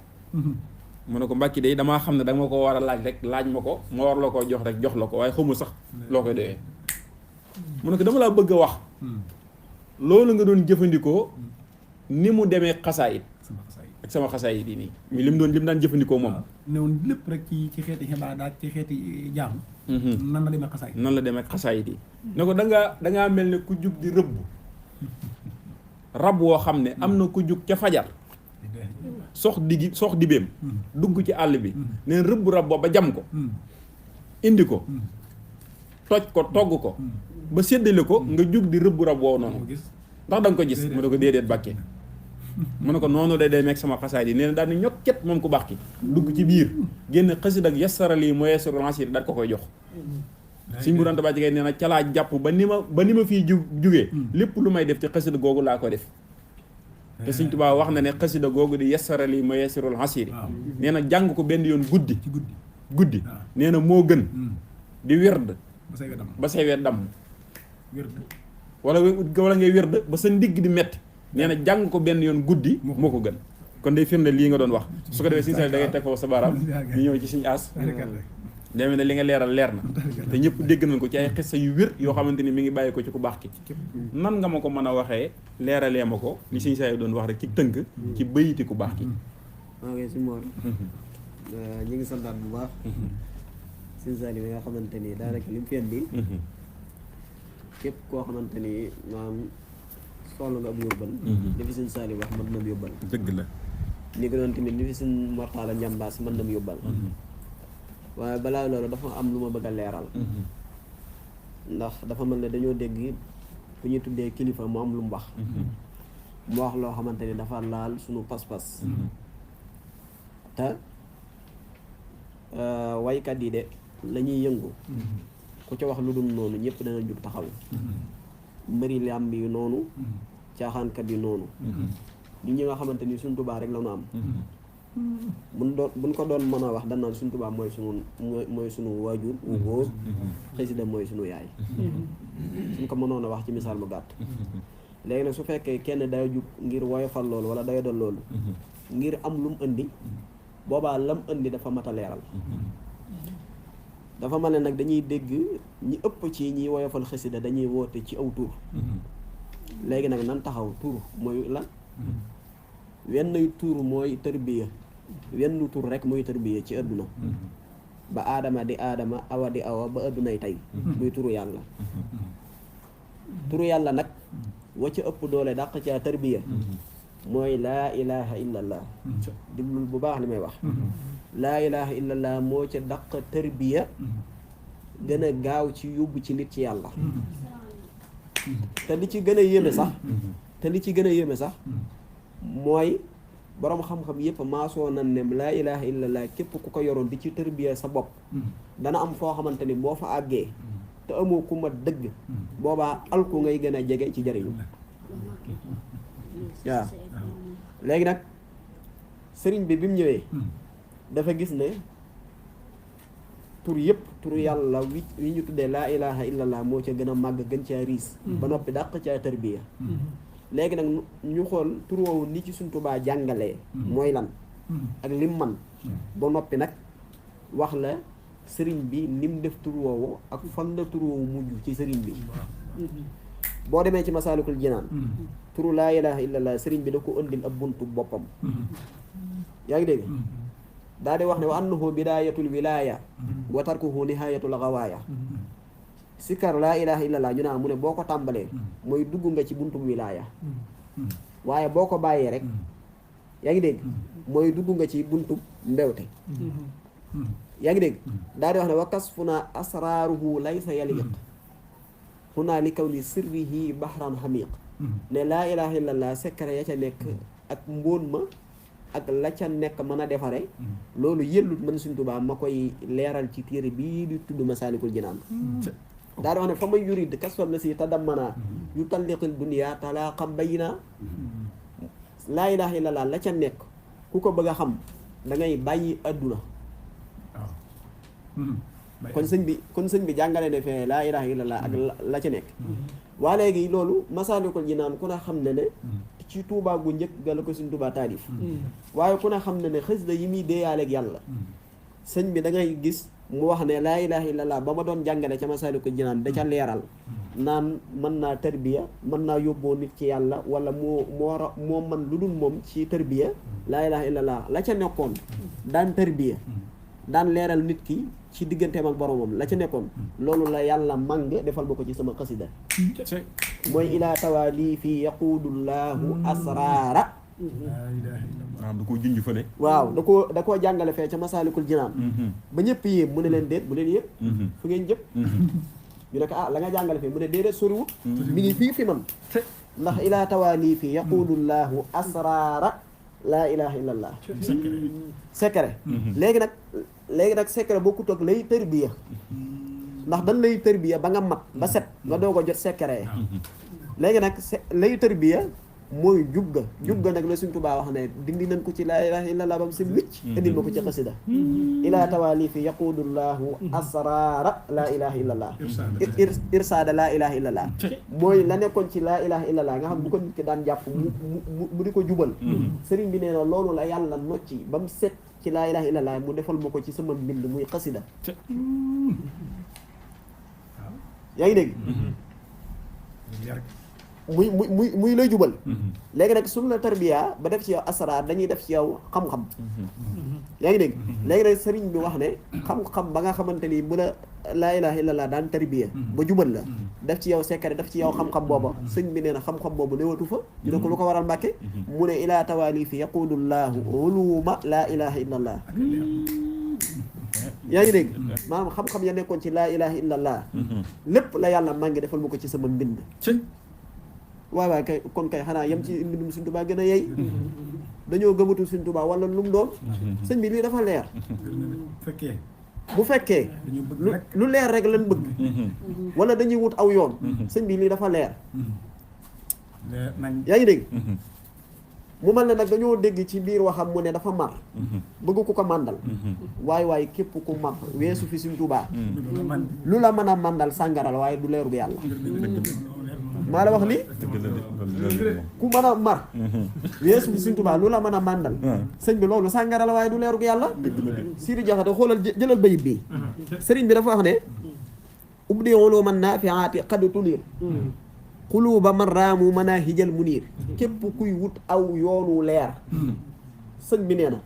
mu ne ko Mbàkke day damaa xam ne danga ma ko war a laaj rek laaj ma ko ma war la koo jox rek jox la ko waaye xamul sax loo koy doyee mu ne ko dama laa bëgg a wax loolu nga doon jëfandikoo ni mu demee xasaayit ak sama xasaayit yi nii mi lim daan jëfandikoo moom newoon lépp rek ci xeeti xibaar daal ci xeeti jaam nan la demee xasaayit la demee xasaayit yi ne ko dangaa mel ne ku jug di rëbb rab woo xam ne am na ku jug ca fajar sox dibeem dugg ci àll bi neen rëbb rab ba jam ko indi ko toj ko togg ko ba séddale ko nga jug di rëbb rab woo noonu ndax da nga ko gis mu ne ko déedéet Bàkke mu ne ko noonu day day meeg sama xasaay yi nee na daal di ñokket moom ku baax ki dugg ci biir génn xasida ak yassarali mooy yassarul ansir daal ko koy jox Sëñ Muudu Anta Bàcc Gay nee na ca laa jàpp ba ni ma fii jugee lépp lu may def ci xasida googu laa ko def te Sëñ Tuubaa wax na ne xasida googu di yassarali mooy yassarul ansir nee na jàng ko benn yoon guddi nee na moo gën di werd ba say wet damm wala ngay werd ba sa ndigg di metti nee na jàng ko benn yoon guddi moo ko gën kon day firnde lii nga doon wax su ko defee Sëñ Saliou da ngay teg foofu sa baaraam ñu ñëw ci Sëñ As demee ne li nga leeral leer na te ñëpp dégg nañ ko ci ay xissa yu wér yoo xamante ni mi ngi bàyyi ko ci ku baax ki nan nga ma ko mën a waxee leeralee ma ko li Sëñ Saliou doon wax rek ci tënk ci bayiti ku baax ki ok si Mor ñu ngi santaat bu baax Sëñ Saliou bi nga xamante ni daanaka li mu fi indi képp koo xamante ni maam soxla nga ab yóbbal li fi Sëñ Saliou wax mën na mu yóbbal dëgg la ni ko doon tamit li fi Sëñ Mortala Njambaas mën na mu yóbbal waaye balaa loolu dafa am lu ma bëgg a leeral ndax dafa mel ne dañoo dégg bu ñuy tuddee kilifa mu am lu mu wax mu wax loo xamante ni dafa laal suñu pas-pas te waykat yi de la ñuy yëngu ku ca wax lu dul noonu ñëpp dana jug taxaw mbëri làmb yi noonu caaxaankat yi noonu ñu ñi nga xamante ni suñ Tuubaa rek la ñu am buñ ko doon mën a wax danaan suñ Tuubaa mooy sunu waajur wu góor xasida mooy sunu yaay suñ ko mënoon a wax ci misaal mu gàtt léegi nag su fekkee kenn day jug ngir woyofal loolu wala day dal loolu ngir am lu mu indi boobaa lam indi dafa mat a leeral dafa mel ne nag dañuy dégg ñi ëpp ci ñi woyofal xasida dañuy woote ci aw tur léegi nag nan taxaw tur mooy lan wenn tur mooy tërbiya wenn tur rek mooy tërbiya ci àdduna ba aadama di aadama awa di awa ba àddunay tey muy turu yàlla turu yàlla nag wa ca ëpp doole dàq ca tërbiya mooy laa ilaha illallah diglul bu baax li may wax laa ilaha illallah moo ca dàq tërbiya gën a gaaw ci yóbbu ci nit ci yàlla te li ci gën a yéeme sax mooy boroom xam-xam yëpp maasoo nan ne laa ilaha illallah képp ku ko yoroon di ci tërbiya sa bopp dana am foo xamante ni boo fa àggee te amoo ku ma dëgg boobaa alku ngay gën a jege ci jariñu waaw léegi nag sëriñ bi mu ñëwee dafa gis ne tur yëpp tur yàlla wi ñu tuddee laa ilaha illallah moo ca gën a màgg gën caa riis ba noppi dàq caa tërbiya léegi nag ñu xool tur woowu ni ci Sëñ Tuubaa jàngalee mooy lan ak lim man ba noppi nag wax la sëriñ bi nim def tur woowu ak fan la tur woowu mujj ci sëriñ bi boo demee ci Masaalikul Jinaan turu laa ilaha illallah sëriñ bi da ko ëndil ab buntu boppam yaa ngi dégg daa di wax ne wa annahu bidayatul wilaya wa tarkuhu nihayatul gawaaya sikkar laa ilaha illallah ñu naan mu ne boo ko tàmbalee mooy dugg nga ci buntu wilaaya waaye boo ko bàyyee rek yaa ngi dégg mooy dugg nga ci buntu mbewte yaa ngi dégg daa di wax ne wa kasfuna asraaruhu laysa yaliq xunaa li kaw ni sirrihi bahran xamiq ne laa ilaha illallah secret ya ca nekk ak mbóon ma ak la ca nekk mën a defare loolu yëllut man Sëñ Tuubaa ma koy leeral ci téere bii di tudd Masaalikul Jinaan daa di wax ne fa may yurid kasfal la si tadammana yu talliqil dunya talaaqam bayna laa ilaha illallah la ca nekk ku ko bëgg a xam da ngay bàyyi adduna kon sëñ bi jàngale ne fee laa ilaha illallah ak la ca nekk waa léegi loolu Masaalikul Jinaan ku ne xam ne ne ci Tuubaa gu njëkk ga la ko Sëñ Tuubaa taalif waaye ku ne xam ne ne xasida yi muy déeyaaleeg yàlla sëñ bi da ngay gis mu wax ne laa ilaha illallah ba ma doon jàngale ca Masaalikul Jinaan da ca leeral naan mën naa tarbiya mën naa yóbboo nit ci yàlla wala moo man lu dul moom ci tarbiya laa ilaha illallah la ca nekkoon daan tarbiya daan leeral nit ki ci digganteem ak boromam la ca nekkoon loolu la yàlla màng defal ma ko ci sama xasida mooy ilaa tawaali fii yaquudullaahu asraara waaw da koo junj fële waaw da koo jàngale fee ca Masaalikul Jinaan ba ñëpp yéem mu ne leen déet bu leen yéem fu ngeen jëpp ñu ne ko la nga jàngale fee mu ne déedéet soriwut mi ngi fii fi man ndax ilaa tawaali fii yaquudullaahu asraara laa ilaha illallah secret léegi nag secret bokkut ak lay tërbiya ndax dañ lay tërbiya ba nga mat ba set nga doog a jot secret léegi nag lay tërbiya mooy jub ga nag la Sëriñ Tuubaa wax ne dindi nañ ko ci laa ilaaha illallaah bam si wicc indil ma ko ci xasida ilaa tawaalifi yaquudullahu asraara laa ilaaha illallaah irsaada laa ilaaha illallaah mooy la nekkoon ci laa ilaaha illallaah nga xam bu ko nit ki daan jàpp mu di ko jubal sëriñ bi nee na loolu la yàlla nocci ba mu set ci laa ilaaha illallaah mu defal ma ko ci sama mbind muy xasida yaa ngi dégg muy lay jubal léegi nag suñu la tarbiya ba def ci yow asraar dañuy def ci yow xam-xam yaa ngi dégg léegi nag sëriñ bi wax ne xam-xam ba nga xamante ni bu la laa ilaaha illallaah daan tarbiya ba jubal la def ci yow secret def ci yow xam-xam booba sëriñ bi nee na xam-xam boobu newatu fa ñu ne ko lu ko waral Mbàkke mu ne ilaa tawaalifi yaquudullaahu uluma laa ilaaha illallaah yaa ngi dégg maanaam xam-xam ya nekkoon ci laa ilaaha illallaah lépp la yàlla maa ngi defal ma ko ci sama mbind waay kay kon kay xanaa yem ci mbindum Sëriñ Tuubaa gën a yey dañoo gëmatul Sëriñ Tuubaa wala lu mu doon sëñ bi lii dafa leer bu fekkee lu leer rek lañ bëgg wala dañuy wut aw yoon sëñ bi lii dafa leer yaa ngi dégg mu mel ne nag dañoo dégg ci biir waxam mu ne dafa mar bëgg ku ko màndal waaye képp ku mar weesu fi Sëriñ Tuubaa lu la mën a màndal sàngara la waaye du leeru bi yàlla maa la wax ni ku mën a mar weesu fi Sëriñ Tuubaa lu la mën a màndal sëñ bi loolu sàngara la waaye du leeru bi yàlla Sidi Jaxate xoolal jëlal bayit bi sëriñ bi dafa wax ne ubdi uluman naafiaati qad tunir xuluuba man raamu manaahijal muniir képp kuy wut aw yoonu leer sëñ bi nee na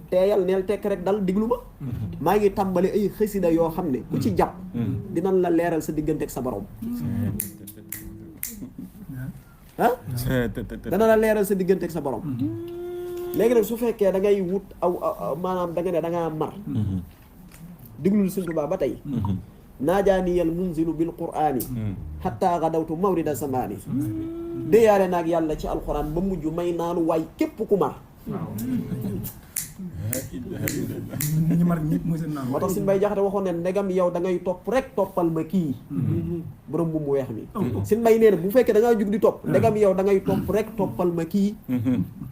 teeyal neel tekk rek dal diglu ma maa ngi tàmbali ay xasida yoo xam ne ku ci jàpp dinañ la leeral sa diggante ak sa borom dana la leeral sa diggante ak sa borom léegi nag su fekkee da ngay wut aw maanaam da nga ne da ngaa mar diglul Sëñ Tuubaa ba tey naajaaniyal munzilu bil qur'aani xatta gadawtu mawrida samaani déyaale naag yàlla ci alxuraan ba mujj may naanu waay képp ku mar moo tax Sëñ Mbay Jaxate waxoon ne ndegam yow da ngay topp rek toppal ma kii borom bu mu weex mi Sëñ Mbay nee na bu fekkee da ngaa jug di topp ndegam yow da ngay topp rek toppal ma kii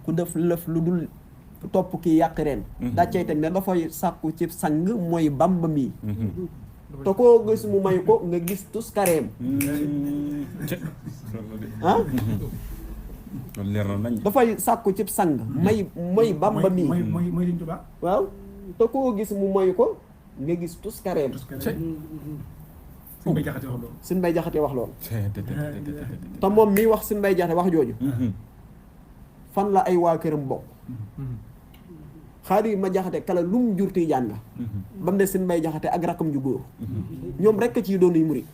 ku def lëf lu dul topp kii yàq reen daa cay teg ne dafay sàkku ci sang mooy Bàmba mi te koo gis mu may ko nga gis tus kareem ah loolu leer na nañ dafay sàkku ci sang mooy Bàmba mi waaw te koo gis mu may ko nga gis tus kareem Sëñ Mbay Jaxate wax loolu te moom mii wax Sëñ Mbay Jaxate wax jooju fan la ay waa këram bokk xaadi ma jaxate kala lum jur Tijaan nga ba mu ne Sëñ Mbay Jaxate ak rakam ju góor ñoom rekk ci doonuy murit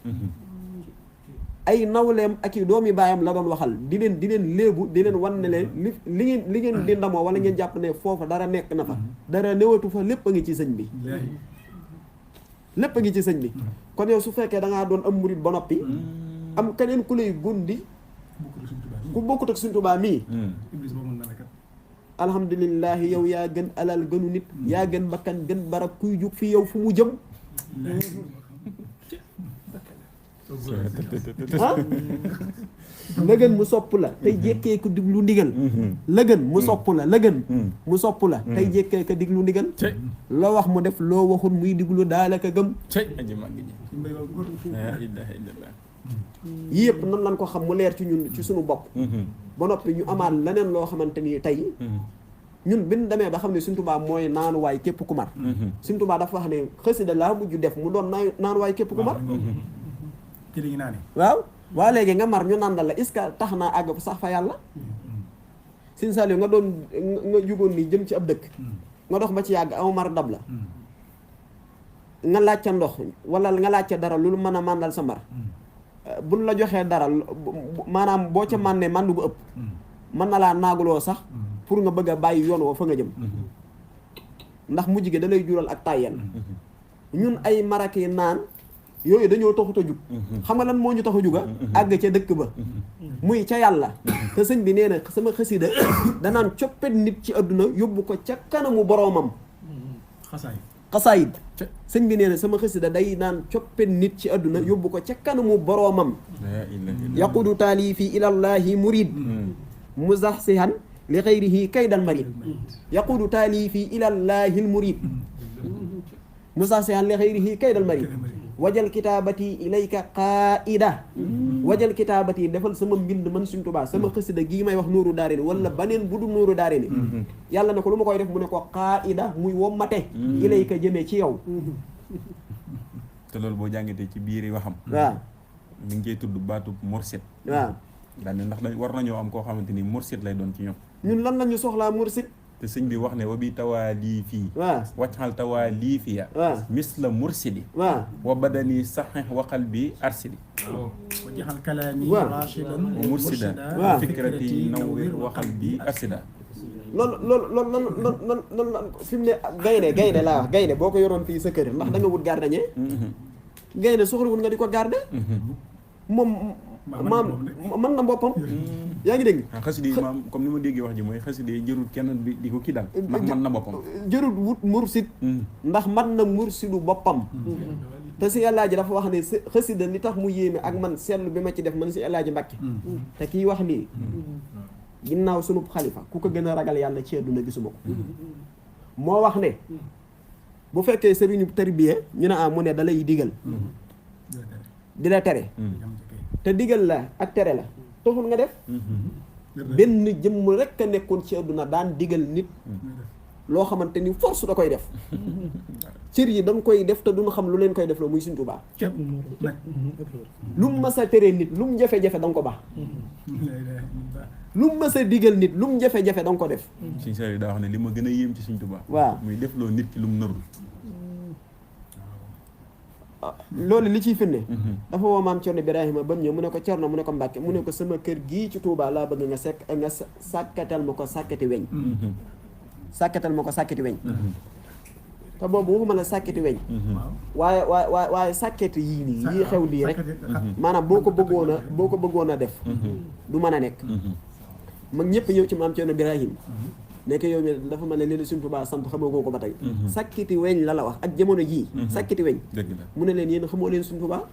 ay nawleem ak i doomi baayam la doon waxal di leen léebu di leen wan ne leen li ngeen di ndamoo wala ngeen jàpp ne foofa dara nekk na fa dara newatu fa lépp a ngi ci sëñ bi lépp a ngi ci sëñ bi kon yow su fekkee da ngaa doon am murit ba noppi am keneen ku lay gundi ku bokkut ak Sëñ Tuubaa mii alhamdulillahi yow yaa gën alal gënu nit yaa gën bakkan gën barab kuy jug fi yow fu mu jëm ah la gën mu sopp la tey jékkee ko diglu ndigal la gën mu sopp la la gën mu sopp la tey jékkee ko diglu ndigal loo wax mu def loo waxul muy diglu daalaka gëm yii yëpp nan lan ko xam mu leer ci ñun ci suñu bopp ba noppi ñu amaat leneen loo xamante ni tey ñun bi ñu demee ba xam ne Sëñ Tuubaa mooy naanuwaay képp ku mar Sëñ Tuubaa dafa wax ne xasida laa mujj def mu doon naanuwaay képp ku mar waaw waa léegi nga mar ñu nàndal la est-ce que tax naa àgg sax fa yàlla Sëñ Saliou nga doon nga jugoon nii jëm ci ab dëkk nga dox ba ci yàgg aw mar dab la nga laaj ca ndox wala nga laaj ca dara lu mën a màndal sa mar buñ la joxee dara maanaam boo ca mànnee màndu bu ëpp mën na laa naaguloo sax pour nga bëgg a bàyyi yoon woo fa nga jëm ndax mujj gi da lay jural ak tàyyel ñun ay maraki naan yooyu dañoo taxut a jug xam nga lan moo ñu tax a juga àgg ca dëkk ba muy ca yàlla te sëñ bi nee na sama xasida danaan coppet nit ci àdduna yóbbu ko ca kanamu boroomam xasaayid sëñ bi nee na sama xasida day naan coppe nit ci àdduna yóbbu ko ca kanamu boroomam yaqudu taalifi ilallahi murid muzaxsihan li xayrihi kaydal marid yaqudu taalifi ilallahi murid muzaxsihan li xayrihi kaydal marid wajal kitaabati ilayka qaida wajal kitaabati defal sama mbind man Sëñ Tuubaa sama xasida gii may wax nuuru daare ni wala baneen bu dul nuuru daare ni yàlla ne ko lu ma koy def mu ne ko qaida muy wommate ilayka jëmee ci yow te loolu boo jàngatee ci biir waxam waaw mi ngi cey tudd baatub mursid waaw daal ne ndax dañ war nañoo am koo xamante ni mursid lay doon ci ñoom ñun lan la ñu soxlaa mursid te sëñ bi wax ne wa bi tawaa lii fii waaw wacxal tawaa lii fiya waaw misla mursidi waaw wa badani saxex waxal bi arsidi wa jaxal kalaami waaw rashidan wa mursida waaw fikrati nawwir waxal bi arsida loolu fi mu ne gaynde laa wax gaynde boo ko yoroon fii sa kër ndax da nga wut gardien gaynde soxlawul nga di ko garde moom maam mën na boppam yaa ngi dégg xasida yi maam comme ni ma déggee wax ji mooy xasida yi jërul kenn di ko kii daal ndax mën na boppam jërul wut mursid ndax mën na mursidu boppam te si Yàlla ji dafa wax ne xasida li tax mu yéeme ak man seetlu bi ma ci def man si Yàlla ji Mbàkke te kii wax lii ginnaaw sunub xalifa ku ko gën a ragal yàlla ci àdduna gisuma ko moo wax ne bu fekkee sëriñu tarbiya ñu ne mu ne da lay digal di la tere te digal la ak tere la taxul nga def benn jëmm rek a nekkoon ci àdduna daan digal nit loo xamante ni force da koy def cër yi dañ koy def te duñu xam lu leen koy def la muy Sëñ Tuubaa lu mu mës a tere nit lu mu jafe-jafe da nga ko baax lu mu mës a digal nit lu mu jafe-jafe da nga ko def Sëñ Saliou daa wax ne li ma gën a yéem ci Sëñ Tuubaa waaw muy def loo nit ki lu mu narul loolu li ciy firnde dafa woo maam Cerno Birahima ba mu ñëw mu ne ko Cerno mu ne ko Mbàkke mu ne ko sama kër gii ci Touba laa bëgg nga sàkkatal ma ko sàkkati weñ sàkkatal ma ko sàkkati weñ te boobu waxuma la sàkkati weñ waaye sàkkati yii nii yii xew lii rek maanaam boo ko bëggoon a def du mën a nekk mag ñëpp ñëw ci maam Cerno Birahima nekk yow mi dafa mel ne leen Sëñ Tuubaa sant xamoo ko ba tey sàkkiti weñ la wax ak jamono jii sàkkiti weñ mu ne leen yéen xamoo leen Sëñ Tuubaa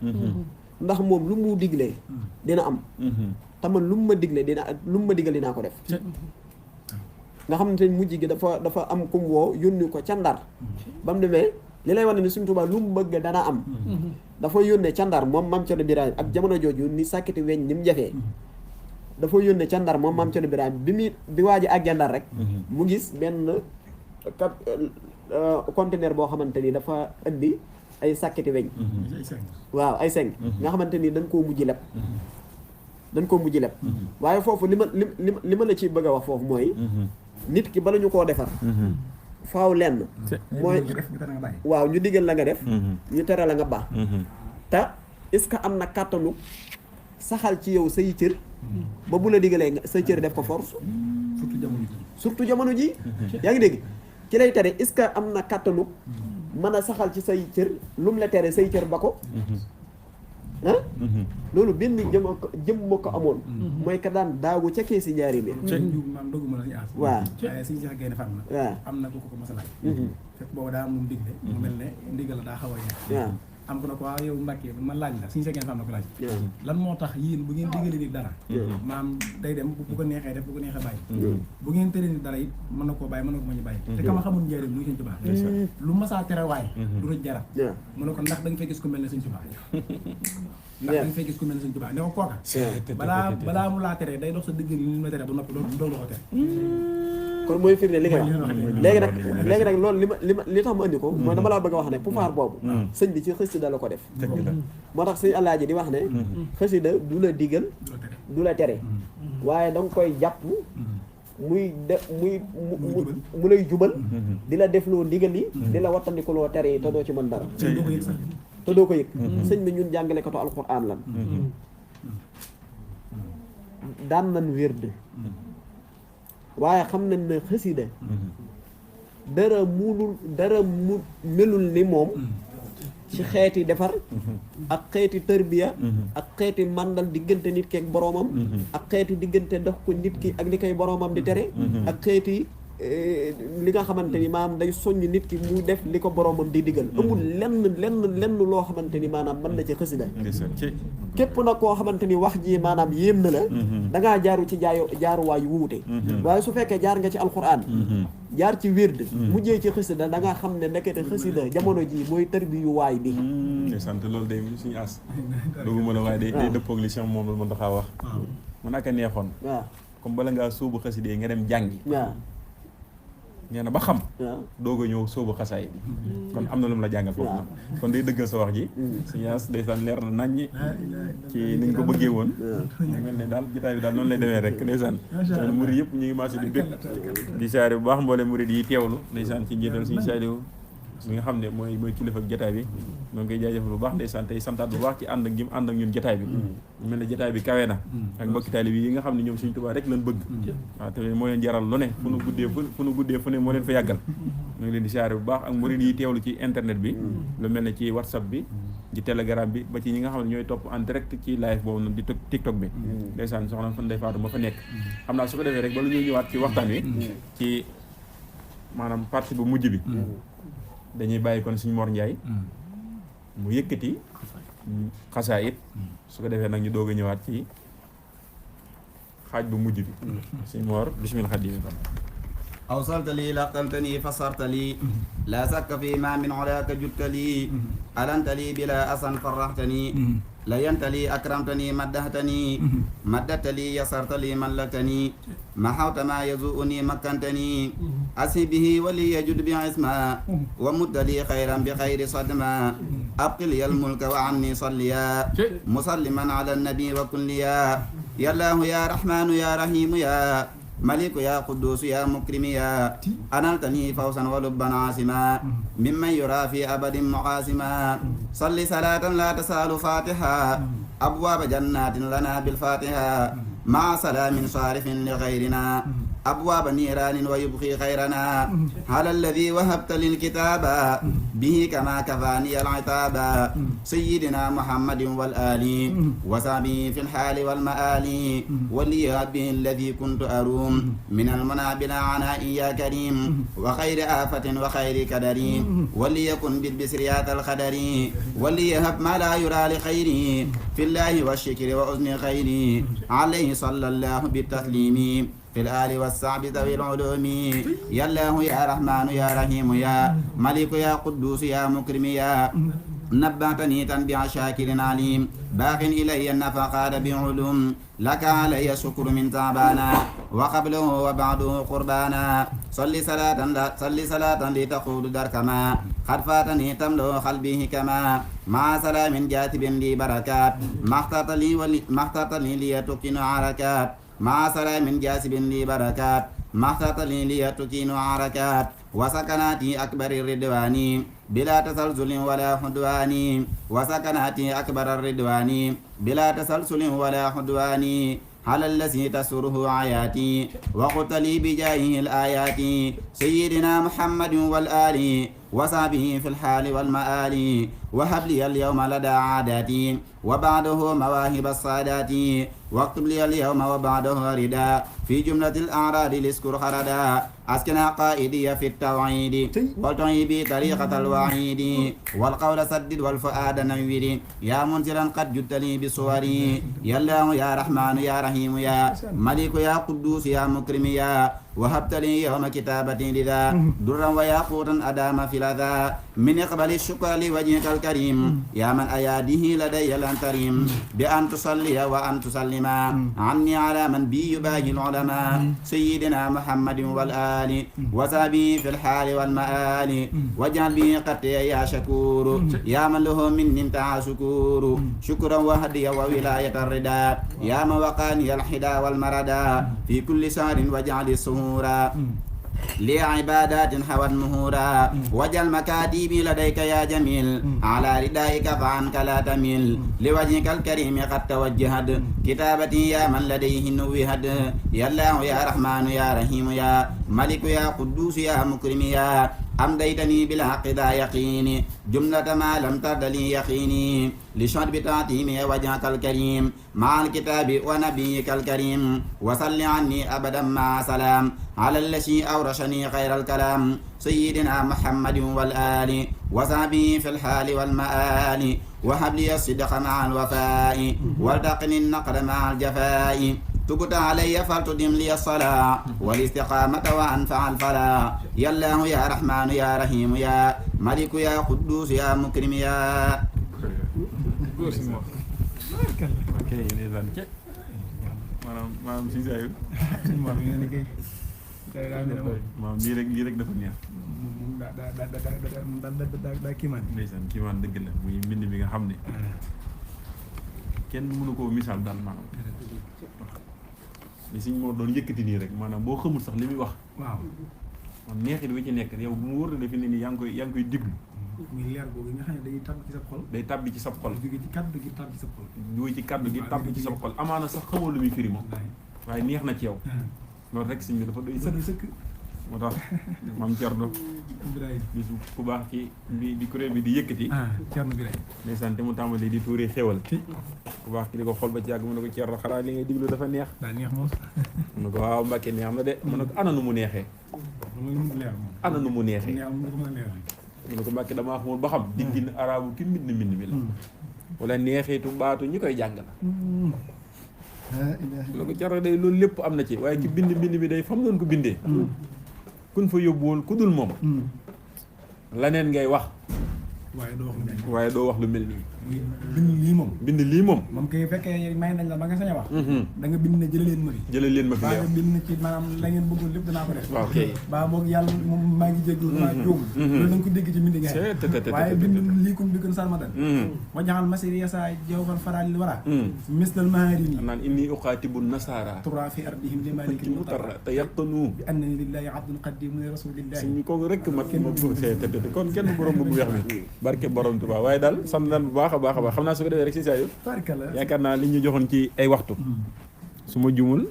ndax moom lu mu diglee dina am te man lu mu ma diglee dinaa ko def nga xam ne mujj gi dafa am kum woo yónni ko ca Ndar ba mu demee li lay wax ne Sëñ Tuubaa lu mu bëgg dana am dafa yónnee ca Ndar moom Maam Cerno Birahim ak jamono jooju ni sàkkiti weñ ni mu jafee dafa yónnee ca Ndar moom Maam Cerno Birahim bi waa ji àggee Ndar rek mu gis benn conteneur boo xamante ni dafa indi ay sàkkiti weñ waaw ay seng nga xamante ni dañ koo mujj leb waaye foofu li ma la ci bëgg a wax foofu mooy nit ki bala ñu koo defar faaw lenn mooy waaw ñu digal la nga def ñu tere la nga baax te est-ce que am na kàttanu saxal ci yow say cër ba bu la digalee say cër def ko force surtout jamono ji yaa ngi dégg ci lay tere est-ce que am na kàttanu mën a saxal ci say cër lu mu la tere say cër ba ko loolu benn jëm ko amoon mooy ka daan daagu ca kee si njaari bi maam doguma la ñu aas waaw waaye suñu sax génn fan na waaw am na ku ko mas a laaj fekk boobu daa am lu mu digle mu mel ne ndigal la daa xaw a waaw am ko ne ko waaw yow Mbàkke man laaj la suñu seggeen fam na ko laaj lan moo tax yéen bu ngeen digale nit dara maam day dem bu ko neexee def bu ko neexee bàyyi bu ngeen tere nit dara it mën na koo bàyyi mën na ko ma ñu bàyyi te kama xamul njëriñ muy Sëñ Tuubaa lu masaa tere waay du rëj dara mu ne ko ndax da nga fay gis ku mel ne Sëñ Tuubaa ndax da nga fay gis ku mel ne Sëñ Tuubaa ne ko kooka balaa mu laa tere day dox sa digg li ma tere ba noppi doo la ko tere kon mooy firnde li nga wax léegi nag loolu li tax ma andi ko mooy dama laa bëgg a wax ne pouvoir boobu sëñ bi ci xasida la ko def moo tax sëñ Alaaji di wax ne xasida du la digal du la tere waaye da nga koy jàpp mu lay jubal di la def loo ndigal yi di la wattandiku loo tere yi te doo ci mën dara te doo ko yëg sëñ bi ñun jàngalekatu alxuraan lan daan nañ wérd waaye xam nañ ne xasida dara mu melul ni moom ci xeeti defar ak xeeti tërbiya ak xeeti màndal diggante nit ki ak boroomam ak xeeti diggante dox ko nit ki ak li koy boroomam di tere ak xeeti li nga xamante ni maanaam day soññ nit ki mu def li ko boromam di digal amul lenn loo xamante ni maanaam mën na ci xasida képp nag koo xamante ni wax ji maanaam yéem na la dangaa jaaru ci jaaruwaay yu wuute waaye su fekkee jaar nga ci alquran jaar ci wird mujjee ci xasida da nga xam ne nekkete xasida jamono ji mooy tërbiyu waay bi sant loolu day suñu as doogu mën a waaye day dëppoog li Cheikh moom la mën taxaa wax mu naka neexoon waaw comme bala ngaa sóobu xasida yi nga dem jàngi waaw nee na ba xam waaw doog a ñëw sóobu xasaay bi kon am na lu mu la jàngal foofu nag kon day dëggal sa wax ji suñu as day san leer na naññi ci niñ ko bëggee woon ñu mel ne daal jotaay bi daal noonu lay demee rek ndeysaan kon murid yëpp ñu ngi marché di bëgg di saare bu baax mboole murid yi teewlu ndeysaan ci njiital suñu Saliou mi nga xam ne mooy kilifa ak jotaay bi ñoo ngi koy jaajëfal bu baax ndeysaan tey santaat bu baax ci ànd ak gi mu ànd ak ñun jotaay bi mel ne jotaay bi kawe na ak mbokki taalibe yi nga xam ne ñoom Sëriñ Tuubaa rek lañ bëgg waaw te moo leen jaral lu ne fu nu guddee fu ne moo leen fa yàggal ñoo ngi leen di saare bu baax ak murid yi teewlu ci internet bi lu mel ne ci WhatsApp bi ci Telegram bi ba ci ñi nga xam ne ñooy topp en direct ci live boobu noonu di TikTok bi ndeysaan soxna fan day faatu ma fa nekk xam naa su ko defee rek ba lu ñuy ñëwaat ci waxtaan wi ci maanaam partie bu mujj bi dañuy bàyyi kon suñu Mor Ndiaye mu yëkkati xasaayit su ko defee nag ñu doog a ñëwaat ci xaaj bu mujj bi suñu Mor bismillah xadim أوصلت لي لقنتني فصرت لي لا شك فيما من علاك جدت لي ألنت لي بلا أسن فرحتني لينت لي أكرمتني مدحتني مددت لي يسرت لي ملكتني محوت ما يزوءني مكنتني أسي به ولي يجد بعصما ومد لي خيرا بخير صدما أبق لي الملك وعني صليا مسلما على النبي وكليا يا الله يا رحمن يا رحيم يا ملك يا قدوس يا مكرم يا أنلتني فوزا ولبا عاصما ممن يرى في أبد مقاسما صل صلاة لا تسال فاتحة أبواب جنات لنا بالفاتحة مع سلام صارف لغيرنا أبواب نيران ويبقي خيرنا على الذي وهبت للكتاب به كما كفاني العتاب سيدنا محمد والآل وصحبه في الحال والمآل ولي به الذي كنت أروم من المنى بلا عناء يا كريم وخير آفة وخير كدر وليكن بالبسريات الخدر وليهب ما لا يرى لخيري في الله والشكر وأذن خيري عليه صلى الله بالتسليم في الآل والصعب ذوي العلوم يا الله يا رحمن يا رحيم يا ملك يا قدوس يا مكرم يا نبهتني تنبيع شاكر عليم باق إلي النفقات بعلوم لك علي شكر من تعبانا وقبله وبعده قربانا صل صلاة لتقود دركما قد فاتني تملو قلبه كما مع سلام جاتب لي بركات ما اخترت لي ليتقن حركات مع سلام جاسب لي بركات ما اخترت لي ليتقن حركات وسكناتي أكبر الردوان بلا تسلسل ولا حدوان وسكناتي أكبر الردوان بلا تسلسل ولا حدوان على الذي تسره آياتي وقلت لي بجاهه الآيات سيدنا محمد والآل وصحبه في الحال والمآل وهب لي اليوم لدى عاداتي وبعده مواهب الصادات واكتب لي اليوم وبعده رداء في جملة الأعراض لاسكر خردا أسكن قائدي في التوعيد والتعيب طريقة الوعيد والقول سدد والفؤاد نوّر يا منزلا قد جدت لي بصوري يا الله يا رحمن يا رحيم يا ملك يا قدوس يا مكرم يا وهبت لي يوم كتابتي لذا درا وياقوتا أدام في لذا من إقبال الشكر لوجهك الكريم يا من أياده لدي الأنتريم بأن تصلي وأن تسلم عني على من بي يباهي العلماء سيدنا محمد والآل وصحبه في الحال والمآل واجعل به قتي يا شكور يا من له من انتهى شكور شكرا وهديا وولاية الردى يا من وقاني الحدا والمردى في كل شهر واجعل السهورا لعبادات حوت مهورا وجل مكاتبي لديك يا جميل على ردائك فعنك لا تميل لوجهك الكريم قد توجهت كتابتي يا من لديه نوهد يا الله يا رحمن يا رحيم يا ملك يا قدوس يا مكرم يا أمديتني بالحق ذا يقيني جملة ما لم ترد لي يقيني لشرب تعتيمي وجهك الكريم مع الكتاب ونبيك الكريم وصل عني أبدا مع سلام على الذي أورشني خير الكلام سيدنا محمد والآل وصحبه في الحال والمآل وهب لي الصدق مع الوفاء والتقني النقد مع الجفاء تبت علي فلتدم لي الصلاة والاستقامة وأنفع الفلاح يا الله يا رحمن يا رحيم يا ملك يا قدوس يا مكرم يا maanaam si saa yu maanaam lii rek dafa neex daa kiimaan ndeysaan kiimaan dëgg la muy mbind mi nga xam ne kenn mënu koo misaal daal maanaam li suñ moo doon yëkkati nii rek maanaam boo xamul sax li muy wax waaw man neexit wi ci nekk yow bu mu wóor na defe ne ni yaa ngi koy diglu muy leer boobu nga xam ne day tàbbi ci sa xol day tàbbi ci sa xol jóge ci kàddu gi tàbbi ci sa xol jóge ci kàddu gi tàbbi ci sa xol amaana sax xamoo lu muy firi moom waaye neex na ci yow loolu rek sëñ bi dafa doy sëkk moo tax maam Thierno bisu ku baax ci bi kuréel bi di yëkkati Thierno bi rek ndeysaan te mu tàmbali di tuuri xéwal ku baax ki di ko xool ba ci yàgg mu ne ko Thierno xanaa li ngay diglu dafa neex daa neex moom mu ne ko waaw Mbàkke neex na de mu ne ko ana nu mu neexee ana nu mu neexee mu ne ko Mbàkke damaa xamul ba xam diggin arabu ki mbind mi la wala neexeetu baatu ñi koy jàng la la ko Thierno day loolu lépp am na ci waaye ci bind bi day fam doon ko bindee kun fa yóbbuwoon ku dul moom laneen ngay wax waaye doo wax lu mel nii bind lii moom moom kay fekkee may nañ la ba nga sañ a wax da nga bind ne jëlee leen ma fi baa nga bind ci maanaam la ngeen bëggoon lépp danaa ko def waaw kay baa boog yàlla moom maa ngi jéglu maa jóom loolu da nga ko dégg ci mbind nga waaye bind lii kum bi gën salmadan wajaxal masiri yasa jawfal farali wara mislal maharini naan inni uqaatibu nasara tura fi ardihim li maliki mutarra te yaqtanu bi annani lillahi abdun qadim li rasulillahi suñu kooku rek mat kon kenn borom bu weex mi barke borom Tuubaa waaye daal sant nañ bu baax a baax xam naa su ko defee rek si saa yu yaakaar naa li ñu joxoon ci ay waxtu su ma jumul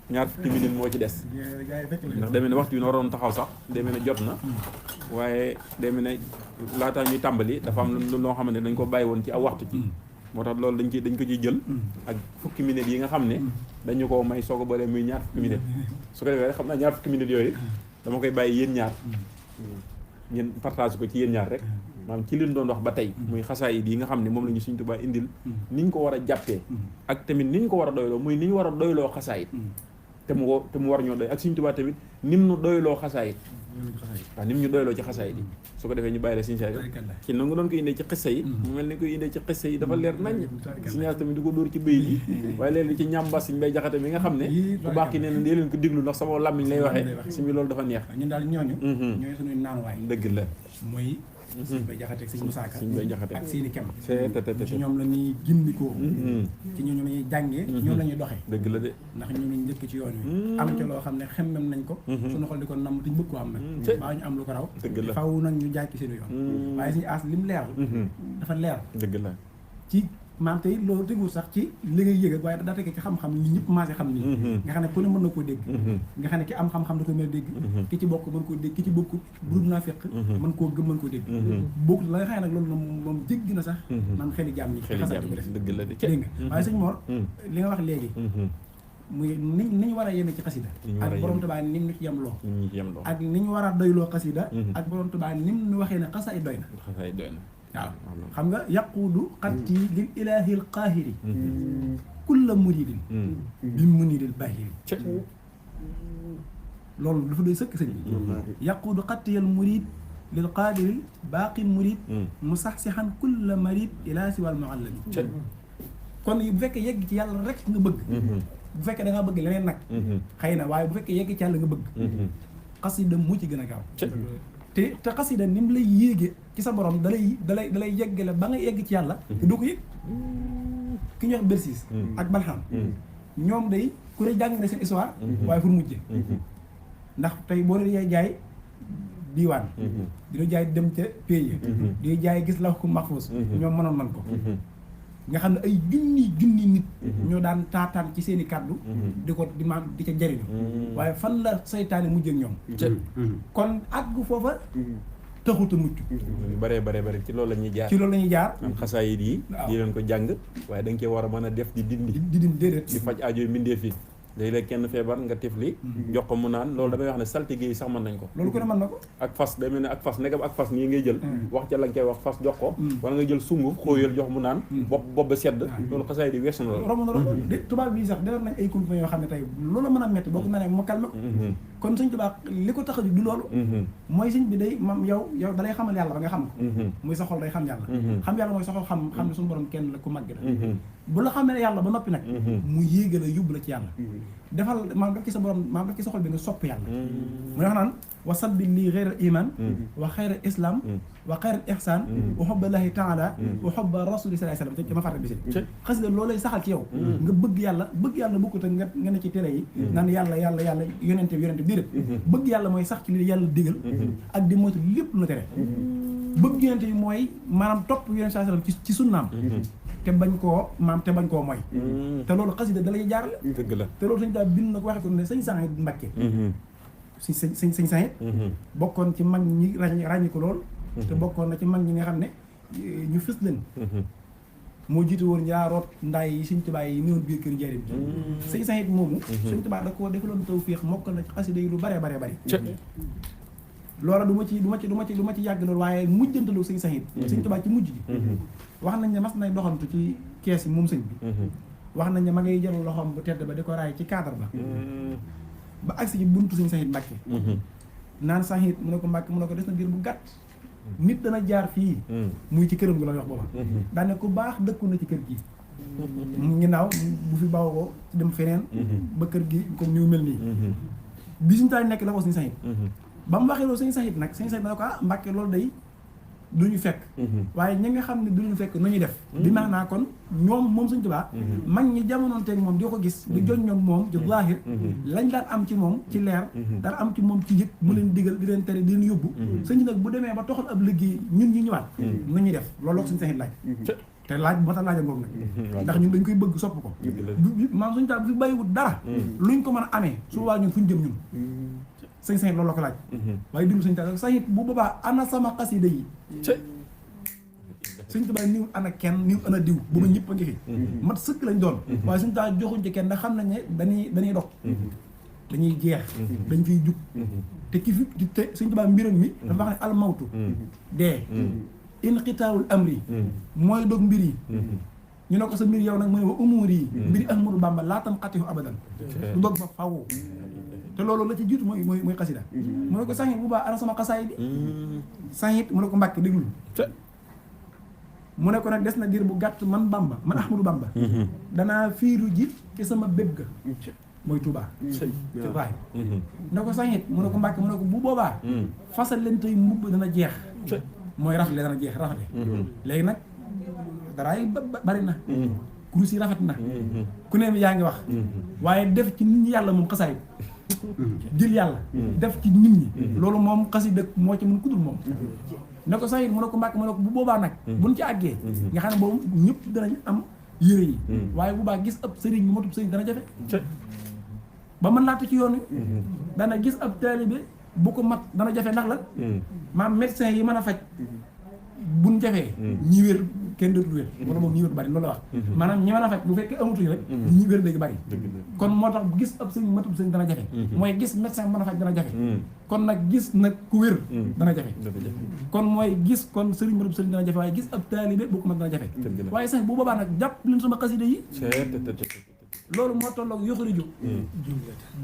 ñaar fukki minute moo ci des ndax demee ne waxtu yi na waroon taxaw sax demee ne jot na waaye demee ne laataa ñuy tàmbali dafa am loo xamante ne dañ ko bàyyi woon ci aw waxtu ci moo tax loolu dañ ko ciy jël ak fukki minutes yi nga xam ne dañu ko may soo ko boolee muy ñaar fukki minutes su ko defee rek xam naa ñaar fukki minutes yooyu dama koy bàyyi yéen ñaar ngeen partage ko ci yéen ñaar rek maanaam ci liñ doon wax ba tey muy xasaayid yi nga xam ne moom la ñu Sëriñ Tuubaa indil niñ ko war a jàppee ak tamit niñ ko war a doyloo muy ni ñu war a doyloo xasaayid te mu war ñoo doy ak Sëriñ Tuubaa tamit nim nu doyloo xasaayid waaw nim ñu doyloo ci xasaayid yi su ko defee ñu bàyyi la Sëriñ Saaliw ci na nga doon ko indee ci xissa yi mu mel ni koy indee ci xissa yi dafa leer naññ Sëriñ tamit di ko dóor ci bëy yi waaye léegi ci ñàmbas Sëriñ Mbay Jaxate mi nga xam ne bu baax ki nee na dee leen ko diglu ndax sama làmmiñ lay waxee si mi loolu dafa neex ñun daal ñooñu ñooy suñuy naan waay dëgg la mooy Sëriñ Bay Jaxate ak Sëriñ Musaa Ka ak seeni kem ci ñoom la ñuy gindikoo ci ñooñu la ñuy jàngee ñoom la ñuy doxee dëgg la de ndax ñu lañ njëkk ci yoon wi am ca loo xam ne xemmem nañ ko suñu xol di ko namm te ñu bëgg ko am nag baa ñu am lu ko raw faw nag ñu jaay ci seen yoon waaye suñu aas lim leeral dafa leer dëgg la ci maam tey loolu tegul sax ci li ngay yëgal waaye daa tege ci xam-xam li ñëpp maase xam nii nga xam ne ku ne mën na koo dégg nga xam ne ki am xam-xam da koy mën a dégg ki ci bokk mën koo dégg ki ci bokkut bu dul naa fekk mën koo gëm mën koo dégg bokkut la nga xam ne nag loolu moom jéggi na sax maam xeli jàmm ñi xasat ko def dëgg la de dégg nga waaye sëñ Mor li nga wax léegi muy ni ñu war a yéeme ci xasida ak borom Tuubaa ni mu ñu ci yemloo ak ni ñu war a doyloo xasida ak borom Tuubaa ni mu ñu waxee ne xasaay doy na waaw xam nga yaquudu xatti lil ilaahil qaahiri kulla muridin bi muniril baahiri loolu dafa doy sëkk sëñ bi yaquudu xattiyal murid lil qaadiril baaqil murid mu sax si xan kulla marid ilaa siwal muallami kon bu fekkee yegg ci yàlla rek nga bëgg bu fekkee da nga bëgg leneen nag xëy na waaye bu fekkee yegg ci yàlla nga bëgg xasida mu ci gën a gaaw te xasida ni mu lay yéege ci sa borom dalay yeggale ba nga yegg ci yàlla te doo ko yëg ki ñuy wax Bersis ak Balxam ñoom day ku ne jàng na seen histoire waaye fu mujje ndax tey boo leen jaay diiwaan dina jaay dem ca pays di jaay gis la ko maxfuus ñoom mënoon man ko nga xam ne ay junni nit ñoo daan taataan ci seen i kàddu di ko di maam di ca jariñu waaye fan la saytaane mujj ak ñoom kon àgg foofa taxut a mucc yu bare ci loolu la ñuy jaar ci loolu la ñuy jaar am xasaayid yi waaw. di leen ko jàng waaye da nga cee war a mën a def di dindi di dim déedéet di faj aajo mbindeef yi léeg-léeg kenn feebar nga tifli jox ko mu naan loolu damay wax ne saltige yi sax mën nañ ko loolu ko ne mën na ko ak fas day mel ne ak fas nekkam ak fas nii ngay jël wax ca la nga koy wax fas jox ko wala nga jël sunguf xóoyal jox mu naan bopp ba sedd loolu xasaayid yi weesu na loolu romb na romb de tubaab bi sax defar nañ ay comprimés yoo xam ne tey loolu mën a metti boo ko nanee mu calme kon sëñ Tuubaa li ko tax a du loolu mooy sëñ bi day mam yow dalay xamal yàlla ba nga xam ko muy sa xol day xam yàlla xam yàlla mooy sa xol xam ne suñu borom kenn la ku màgg la bu la xamee yàlla ba noppi nag mu yéega la yóbbu la ci yàlla defal maam def ci sa borom maam def ci sa xol bi nga sopp yàlla mu wax naan wa sabbi lii xeyra iman wa xeyra islam wa xeyra ihsan wa xubballahi taala wa xubba rasuli sallallahu alayhi wasallam ma fàtte bisi xas da loolay saxal ci yow nga bëgg yàlla bokkut ak nga ne ci télé yi naan yàlla yonente bi déedéet bëgg yàlla mooy sax ci li yàlla digal ak di moytu lépp lu tere bëgg yonente bi mooy maanaam topp yonente sallallahu alayhi wasallam ci sunnaam te bañ koo mooy te loolu xasida da lay jaarale dëgg la te loolu sëñ daa bind na ko waxee ko ne sëñ Saxit Mbakke sëñ Saxit bokkoon ci mag ñi ràññi ko lool te bokkoon na ci mag ñi nga xam ne ñu fës leen moo jiite woon njaaroot ndaay yi sëñ Tuubaa yi néewoon biir kër njëriñ sëñ Saxit moomu sëñ Tuubaa da koo defaloon tawfiix mokkal na ci xasida yi lu bare loola du ma ci yàgg loolu waaye mujjantalu sëñ Saxit sëñ Tuubaa ci mujj gi wax nañ ne mas nay doxantu ci kees yi moom sëñ bi wax nañ ne ma ngay jël loxoom bu tedd ba di ko raay ci cadre ba agsi ci buntu sëñ Saxit Mbàkke naan Saxit mu ne ko Mbàkke mu ne ko des na diir bu gàtt nit dana jaar fii muy ci këram gi la wax booba daane ku baax dëkku na ci kër gi mu ginnaaw bu fi bawoo ko dem feneen ba kër gi comme ñu mel nii bi suñu taal nekk la ko sëñ Saxit ba mu waxee loolu sëñ Saxit nag sëñ Saxit dana ko Mbàkke loolu day du ñu fekk waaye ñi nga xam ne du ñu fekk nu ñuy def bi maanaa kon ñoom moom Sëñ Tuubaa mag ñi jamonoonteeg moom di ko gis di joñ ñoom moom ci zaahir lañ daan am ci moom ci leer daan am ci moom ci yëg mu leen digal di leen tere di leen yóbbu sëñ nag bu demee ba toxal ab liggéey ñun ñu ñëwaat nu ñuy def loolu ko Sëñ Saxit laaj te laaj moo tax laaja ngoog nag ndax ñun dañ koy bëgg sopp ko maam Sëñ Tuubaa bu fi bàyyiwut dara luñ ko mën a amee su waa ñun fu ñu jëm ñun sëñ Saxit loolu la ko laaj waaye dimb sëñ Tuubaa Saxit bu boobaa ana sama xasida yi sëñ Tuubaa niw ana kenn niw ana diw bu ma ñëpp a ngi fi mat sëkk lañ doon waaye sëñ Tuubaa joxuñ ci kenn ndax xam nañ ne dañuy dox dañuy jeex dañ fiy jug te ki fi te sëñ Tuubaa mbiram mi dafa wax ne almawtu dee inqitaawul amri mooy dog mbir yi ñu ne ko sa mbir yow nag mooy wa umuur yi mbiri Ahmadu Bamba laatam xatihu abadan du dog fa faw te loolu la ci jiitu mooy xasida mu ne ko Saxit bu baax ana sama xasaay bi Saxit mu ne ko Mbàkke déglul mu ne ko nag des na diir bu gàtt man Bamba man Ahmadu Bamba danaa fiiru ji ci sama béb ga mooy Tuubaa te waay ne ko Saxit mu ne ko Mbàkke mu ne ko bu boobaa fasal leen tey mbubb dana jeex mooy rafle dana jeex rafle léegi nag daraay bari na kurus yi rafet na ku ne yaa ngi wax waaye def ci nit ñi yàlla moom xasaay jël yàlla def ci nit ñi loolu moom xasida moo ci mun kudul moom ne ko Saxit mu ne ko Mbàkke mu ne ko bu boobaa nag buñ ci àggee nga xam ne boobu ñëpp danañ am yére yi waaye bu baa gis ab sëriñ bu matub sëriñ dana jafe ba mën laata ci yoon wi dana gis ab taalibe bu ko mat dana jafe ndax la maam médecin yi mën a faj buñ jafee ñi wér kenn dootul wér wala moom ñi wér bari loolu la wax maanaam ñi mën a faj bu fekkee amatuñ rek ñi wér léegi bari kon moo tax gis ab sëriñ matub sëriñ dana jafe mooy gis médecin mën a faj dana jafe kon nag gis nag ku wér dana jafe kon mooy gis kon sëriñ matub sëriñ dana jafe waaye gis ab taalibe bu ko mat dana jafe waaye sax bu boobaa nag jàpp leen sama xasida yi loolu moo tolloog yoxariju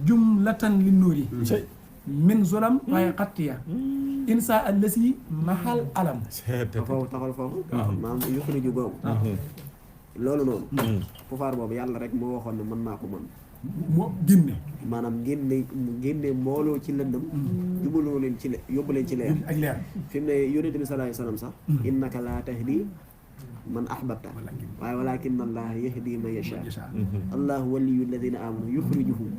jumlatan li nuuri min zolam waaye xattiya insa allasi mahal alam taxal foofu maam yuxriju googu loolu noonu pouvoir boobu yàlla rek moo waxoon ne mën naa ko mën moo génne maanaam génne mbooloo ci lëndëm jubaloo leen ci yóbbu leen ci leer ak leer fi mu ne yonent bi sallallahu alayhi wasallam sax innaka laa tahdi man ahbabta waaye walakin allaha yahdi man yasha allahu waliyu alladina amanu yuxrijuhum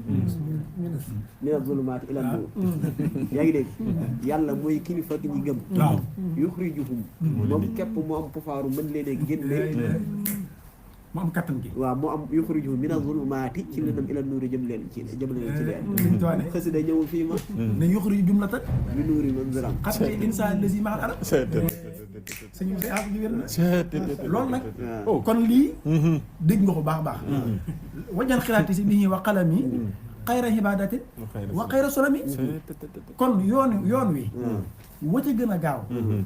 min azulumaati ila nuur yaa ngi dégg yàlla mooy kilifa gi ñi gëm yuxrijuhum moom képp mu am pouvoiru mën leen a génne mu am kattan gi waaw moo am yuxrijuhum mina zulumaati ci lëndëm ila nuuri jëm leen ci leer Sëñ Tuubaa ne xasida ñëwul fii ma ne yuxriju jumlatan bi nuuri man ziram xatta insaan lazi ma'al arab suñu say aaf ji wér na loolu nag kon lii dégg nga ko baax a baax wajal xiraati si bihi wa qalami xayra ibadatin wa xayra solami kon yoon wi wa ca gën a gaaw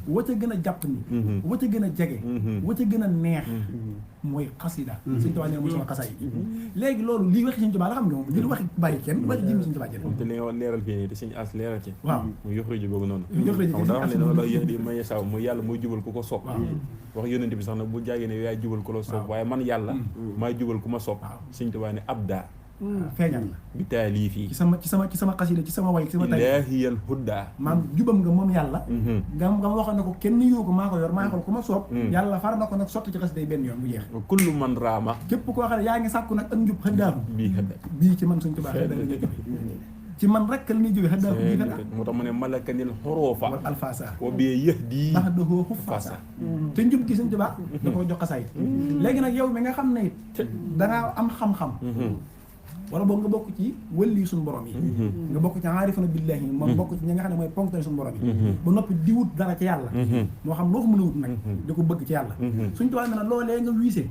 wa ca gën a jàpp ni wa ca gën a jege wa ca gën a neex mooy xasida Sëñ Tuubaa nee mooy sama xasaay léegi loolu lii waxi Sëñ Tuubaa la xam nga moom lii du waxi bàyyi kenn waxi jëmmi Sëñ Tuubaa jël te li nga wax leeral fii nii te Sëñ As leeral ci waaw mu yuxriju boobu noonu yuxriju xam daa wax ne wala yahdi man yashaa mu yàlla mooy jubal ku ko soob wax yonent bi sax nag bu jàggee ne yaay jubal ku la soob waaye man yàlla maay jubal ku ma soob Sëñ Tuubaa ne abda feeñal la bi taalii fii ci sama xasida ci sama way ci sama tay ilaahiyal hudda maam jubam nga moom yàlla nga waxoon ne ko kenn yoo ko maa ko yor maa xool ku ma soob yàlla far na ko nag sotti ci xasida yi benn yoon bu jeex kullu man raama képp koo xam ne yaa ngi sàkku nag ak njub xëddaaku bii ci man Sëñ Tuubaa xëddaa ci man rek la ñuy jóge xëddaaku bii xëddaa moo tax mu ne malakanil xoroofa wal alfasa wa bee yahdi ndax doxoo xuffasa te njub gi Sëñ Tuubaa da ko jox xasaay léegi nag yow mi nga xam ne it dangaa am xam-xam wala boog nga bokk ci wëlli suñu borom yi nga bokk ci aarifuna billahi moom bokk ci ñi nga xam ne mooy ponkal suñu borom yi ba noppi di wut dara ci yàlla moo xam loo ko mën a wut nag di ko bëgg ci yàlla Sëñ Tuubaa ne loolee nga wiise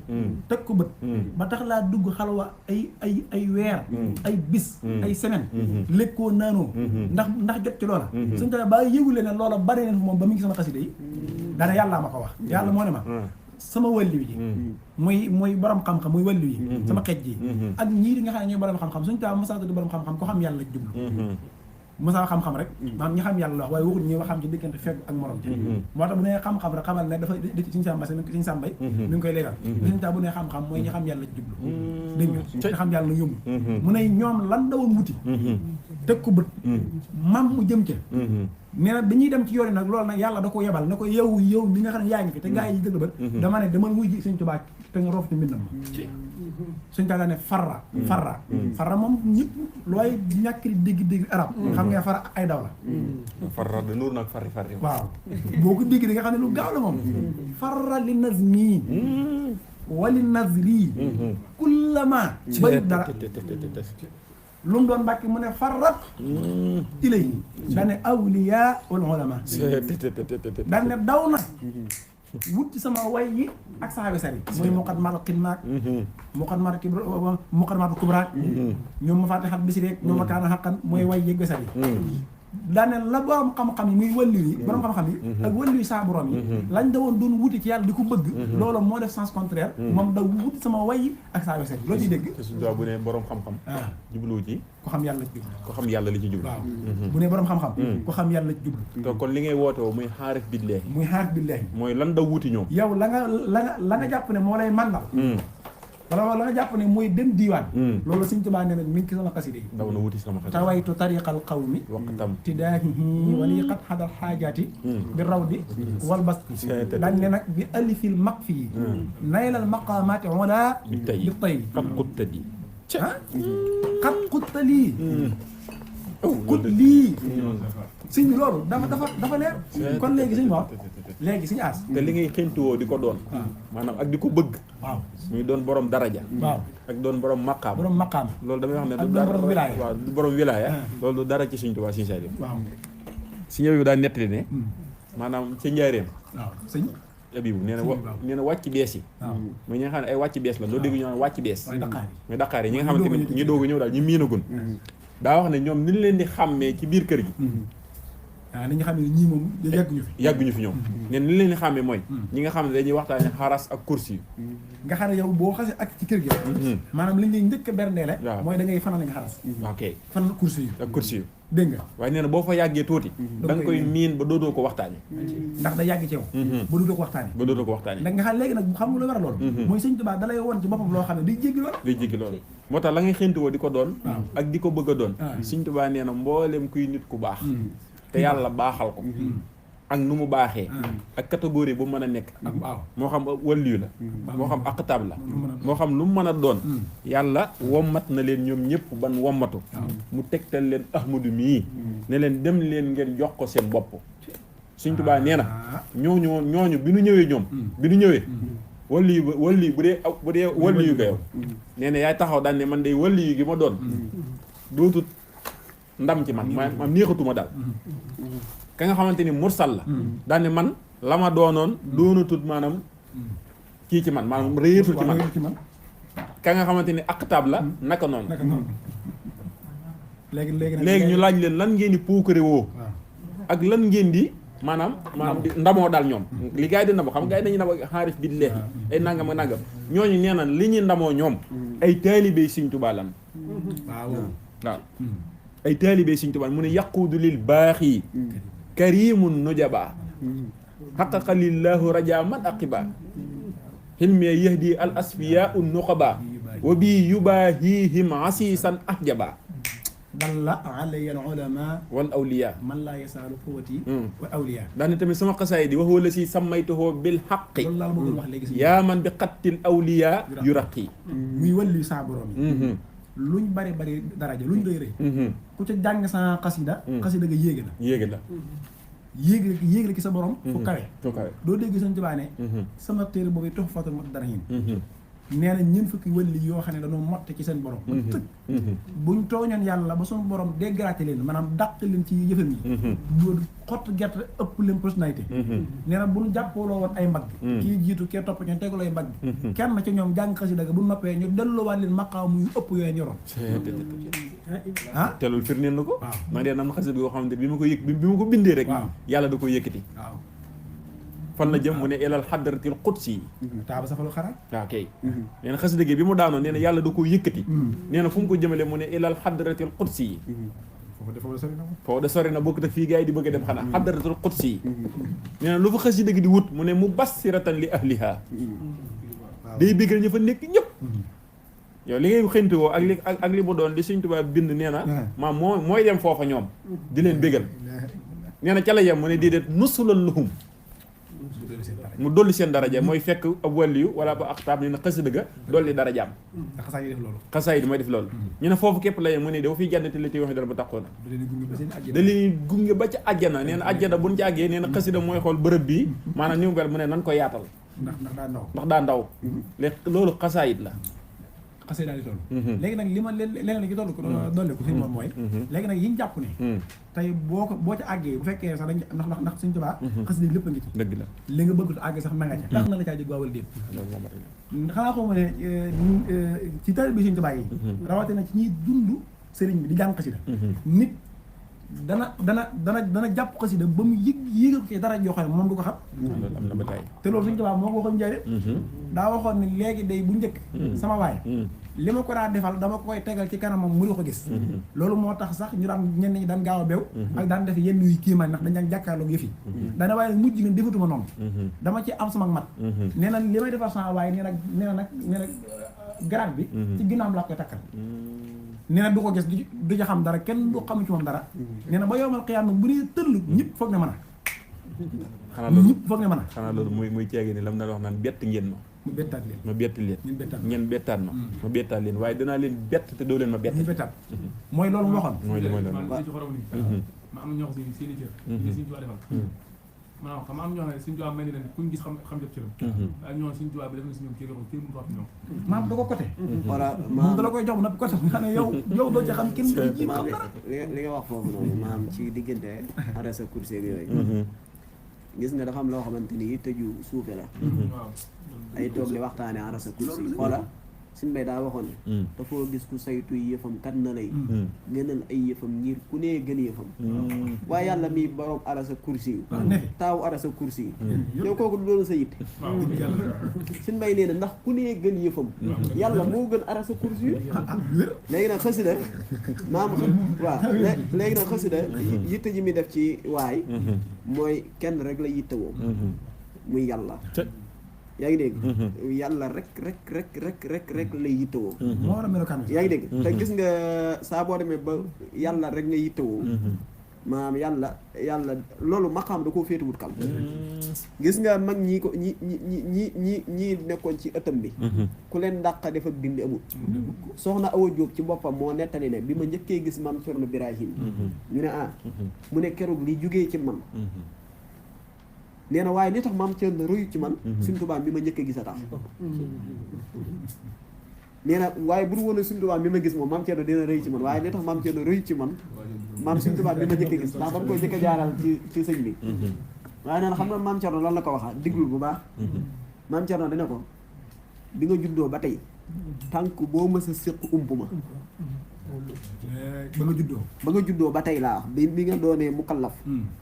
teg ko bët ba tax laa dugg xalwa ay weer ay bis ay semaine lekkoo naanoo ndax jot ci loola Sëñ Tuubaa ba yëgule ne loola bari neen moom ba mu ngi sama xasida yi dana yàllaa ma ko wax yàlla moo ne ma sama wàllu yi muy borom xam-xam muy wàllu yi sama xeej ji ak ñii di nga xam ne ñooy borom xam-xam Sëñ Tuubaa mosaa di borom xam-xam ko xam yàlla la jublu mosaa xam-xam rek maanaam ñi xam yàlla la wax waaye waxul ñi wax xam ci diggante fegg ak morom ci moo tax bu nee xam-xam rek xamal ne dafa Sëñ Sàmba Sëñ Sàmbay mi ngi koy leeral Sëñ Tuubaa bu nee xam-xam mooy ñi xam yàlla la jublu dégg nga ñi xam yàlla la yomb mu ne ñoom lan dawoon wuti teg ko bët mam mu jëm ca nee na dañuy dem ci yoon nag loolu nag yàlla da ko yebal ne ko yow mi nga xam ne yaa ngi fi te gaa yi dëgg bët dama ne dama wuy ji Sëñ Tuubaa te nga roof ci mbindam ma Sëñ Tuubaa ne farra moom ñëpp looy ñàkk di dégg arab xam nga farra ay daw la farra da nuur nag farri waaw boo ko dégg di nga xam ne lu gaaw la moom farra li nazmi wali nazri kullama bari dara lu mu doon mbàkki mu ne farrat ilay daane awliya wal ulama daane daw na wut ci sama way yi ak saxaabi sari mooy muqaddimatul xidmaak muqaddimatul kubraak ñoom ma faatixat bisiri ñoom ma kaana xaqan mooy way yëg besar yi daane la borom xam-xam yi muy wàllu yi borom xam-xam yi ak wàllu yi saa borom yi lañ da woon doon wuti ci yàlla di ko bëgg loolu moo def sens contraire moom da wuti sama way yi ak saa besar yi loo ciy dégg te Sëñ Tuubaa bu ne borom xam-xam jubluwu ci ko xam yàlla ci jublu ko xam yàlla li ci jublu waaw bu ne borom xam-xam ko xam yàlla ci jublu te kon li ngay woote woo muy xaarif billaahi muy xaarif billaahi mooy lan da wuti ñoom yow la nga jàpp ne moo lay mandal wala la nga jàpp ne mooy dem diiwaan loolu Sëñ Tuubaa nee na mi ngi ci sama xasida yi daw na wuti sama xasida tawaytu tariqal qawmi waqtam tidaahihi wali qad xadal xaajaati bi rawdi wal bas dañ ne nag bi alifil maqfi yi naylal maqaamaati wala bi tay xat xuttadi xat xuttalii xut lii sëñ bi loolu dafa leer kon léegi sëñ wax léegi sëñ as te li ngay xentuwoo di ko doon maanaam ak di ko bëgg waaw muy doon borom daraja waaw ak doon borom maqaam loolu damay wax ne ak doon borom wilaaya waaw du borom wilaaya loolu du dara ci Sëñ Tuubaa Sëñ Saaliw waaw si ñëw yu daa nettali ne maanaam ca njaareem waaw sëñ Abibu nee na wàcc bees yi mooy ñi nga xam ne ay wàcc bees la doo dégg ñu naan wàcc bees mooy Dakar yi ñi nga xamante ne ñi doog a ñëw daal ñi miinagun daa wax ne ñoom ni ñu leen di xàmmee ci biir kër gi waaw ni nga xam ne ñii moom yàgguñu fi ñoom ne ni leen di xàmmee mooy ñi nga xam ne dañuy waxtaane xaras ak kursi yu nga xam ne yow boo xasee ak ci kër gi maanaam li ñuy njëkk a berndeele mooy da ngay fanaan nga xaras ok fanaan kursi yu ak kursi yu dégg nga waaye nee na boo fa yàggee tuuti da nga koy miin ba dootoo ko waxtaane ndax da yàgg ci yow ba dootoo ko waxtaane ndax nga xam léegi nag xam nga lu war a loolu mooy Sëñ Tuubaa da lay woon ci boppam loo xam ne day jéggi loolu moo tax la ngay xëntuwoo di ko doon ak di ko bëgg a doon Sëñ Tuubaa nee na mbooleem kuy nit ku baax te yàlla baaxal ko ak nu mu baaxee ak catégorie bu mën a nekk moo xam wàllu la moo xam aqtaab la moo xam lu mu mën a doon yàlla wommat na leen ñoom ñëpp ban wommatu mu tegtal leen ahmadu mii ne leen dem leen ngeen jox ko seen bopp Sëñ Tuubaa nee na ñooñu bi nu ñëwee ñoom bi nu ñëwee wali bu dee wali yu ga yow nee na yaay taxaw daan ne man day wali yu gi ma doon dootut ndam ci man ma neexatuma daal ka nga xamante ni mursal la daan ne man la ma doonoon doonatut maanaam kii ci man maanaam réyatul ci man ka nga xamante ni aqtaab la naka noonu léegi ñu laaj leen lan ngeen di puukare woo ak lan ngeen di maanaam di ndamoo daal ñoom li gars yi di ndamoo xam gars yi dañuy ndamoo xaarif bi leexi ay nangam ak nangam ñooñu nee na li ñuy ndamoo ñoom ay taalibey Sëñ Tuubaa lan waaw ay taalibey Sëñ Tuubaa mu ne yaquudu lil baaxi karimun nujaba xaqaqa lillahu raja man aqiba xilmee yahdi al asfiya un nuqaba wa bi yubaahihim asiisan ahjaba dalla alayya al ulama wal awliya man laa yasaalu quwwati wa awliya daane tamit sama xasaay di waxoo la si sammaytuhoo bil xaqi loolu laa bëggoon wax léegi yaa man bi xattil awliya yu raqi muy wàllu saa borom yi luñ bari bari daraja luñ rëy rëy ku ca jàng sa xasida xasida nga yéege la yéeg la ki sa borom fu kawe doo dégg Sëñ Tuubaa ne sama téere boobu Tuhfatul Mutadarrihin nee na ñeent fukki wàlli yoo xam ne dañoo motte ci seen borom ba tëg buñ tooñoon yàlla ba suñu borom dégraté leen maanaam dàq leen ci yëfam yi bu xott gerte ëpp leen personnalité nee na buñ jàppaloo woon ay mbagg kii jiitu kee topp ñoom teguloo ay mbagg kenn ci ñoom jàng xasida ga bu noppee ñu delloowaat leen maqaam yu ëpp yooyu ñoroon ah te loolu firndeel na ko ma dee nam xasida yoo xamante bi ma ko bindee rek yàlla da ko yëkkati fan la jëm mu ne ilal xadratil qudsi taaba safalu xaraaj waaw kay nee na xasida gi bi mu daanoo nee na yàlla da koo yëkkati nee na fu mu ko jëmale mu ne ilal xadratil qudsi yi foofu de sori na bokk te fii gars yi di bëgg a dem xanaa xadratil qudsi yi nee na lu fa xasida gi di wut mu ne mubassiratan li ahliha day béggal ñu fa nekk ñëpp yow li ngay xënti woo ak li mu doon li Sëñ Tuubaa bind nee na maam mooy dem foofa ñoom di leen béggal nee na ca la yem mu ne déedéet nusulal lahum mu dolli seen daraja mooy fekk ab wàlliyu wala ba axtaab ne na xasida ga dolli darajaam xasaay di mooy def loolu ñu ne foofu képp la mu ne dafa fiy jànnati la ti wax dara ba taxoon da leen gunge ba ca àjjana nee na àjjana buñ ci àggee nee na xasida mooy xool bërëb bii maanaam ni mu mel mu ne nan ko yaatal ndax daa ndaw léegi loolu xasaayit la xasee daal di toll léegi nag li ma leneen li ci dolli ko si moom mooy léegi nag yi ñu jàpp ne tey boo ca àggee bu fekkee sax dañ ndax Sëñ Tuubaa xasida lépp a ngi ci dëgg la li nga bëgg àggee sax ma nga ca tax na la caa jóg waawal déet xanaa xaw ma ne ci taalibe Sëñ Tuubaa yi rawatina ci ñuy dund sëriñ bi di jàng xasida nit dana jàpp xasida ba mu yëgal ko ci dara yoo xam ne moom du ko xam am na ba tey te loolu Sëñ Tuubaa moo ko waxoon njëriñ daa waxoon ne léegi day bu njëkk sama waay li ma ko daa defal dama koy tegal ci kanamam mu di ko gis loolu moo tax sax ñu daan ñenn ñi daan gaaw a bew ak daan def yenn yu kiimaan ndax dañ daan jàkkaarloog yëf yi daana waaye nag mujj nga defatuma noonu dama ci am sama mat nee na li may defal sama waay nee na grade bi ci ginnaam laa koy takkal nee na du ko gis du ca xam dara kenn du xamu ci moom dara nee na ba yowmal xiyaam nag bu dee tëll ñëpp foog ne mën a ñëpp foog ne mën a xanaa loolu muy ceegi ni lam na wax naan bett ngeen ma mu bettaat leen ma bett leen ngeen bettaat ma ma bettaat leen waaye danaa leen bett te doo leen ma bett ñu bettaat mooy loolu mu waxoon mooy loolu ma am ñoo xam ne seen i cër Sëñ Tuubaa defal maanaam xam am ñoo xam ne Sëñ Tuubaa mel ni leen kuñ gis xam jot cëram ak ñoo Sëñ Tuubaa bi def na si ñoom cër yoo xam kenn mënu ko wax ñoom maam da ko côté voilà moom da la koy jox na côté nga ne yow doo ci xam kenn ji xam dara li nga wax foofu noonu maam ci diggante arasa kursi yooyu gis nga dafa am loo xamante ni tëju suufe la ay toog di waxtaane arasa kursi xoola suñ bay daa waxoon ne dafoo gis ku saytu yëfam kat na lay gënal ay yëfam ngir ku nee gën yëfam waaye yàlla mi borom arasa kursi yi taaw arasa kursi yi yow kooku loolu sa yitte suñ bay nee na ndax ku nee gën yëfam yàlla moo gën arasa kursi yi léegi nag xasida maam waaw léegi nag xasida yitte ji mi def ci waay mooy kenn rek la yitte woo muy yàlla yaa ngi dégg yàlla rek lay yittewoo moo war a melokaan yaa ngi dégg te gis nga saa boo demee ba yàlla rek nga yittewoo maanaam yàlla loolu maqaam da koo féetewut kaw gis nga mag ñi ko ñi nekkoon ci ëttam bi ku leen dàq def ak dindi amul soxna Awa Jóob ci boppam moo nettali ne bi ma njëkkee gis maam Cerno Birahim ñu ne mu ne keroog li jugee ci man nee na waaye li tax maam Thierno rëyu ci man Sëñ Tuubaa mi ma njëkk a gis a tax nee na waaye bu dul woon Sëñ Tuubaa mi ma gis moom maam Thierno dina rëy ci man waaye li tax maam Thierno rëyu ci man maam Sëñ Tuubaa mi ma njëkk a gis ndax dama koy njëkk a jaaral ci sëñ bi waaye nee na xam nga maam Thierno lan la ko waxa diglul bu baax maam Thierno dina ko bi nga juddoo ba tey tànk boo mës a séq ump ma ba nga juddoo ba tey laa wax bi nga doonee mukallaf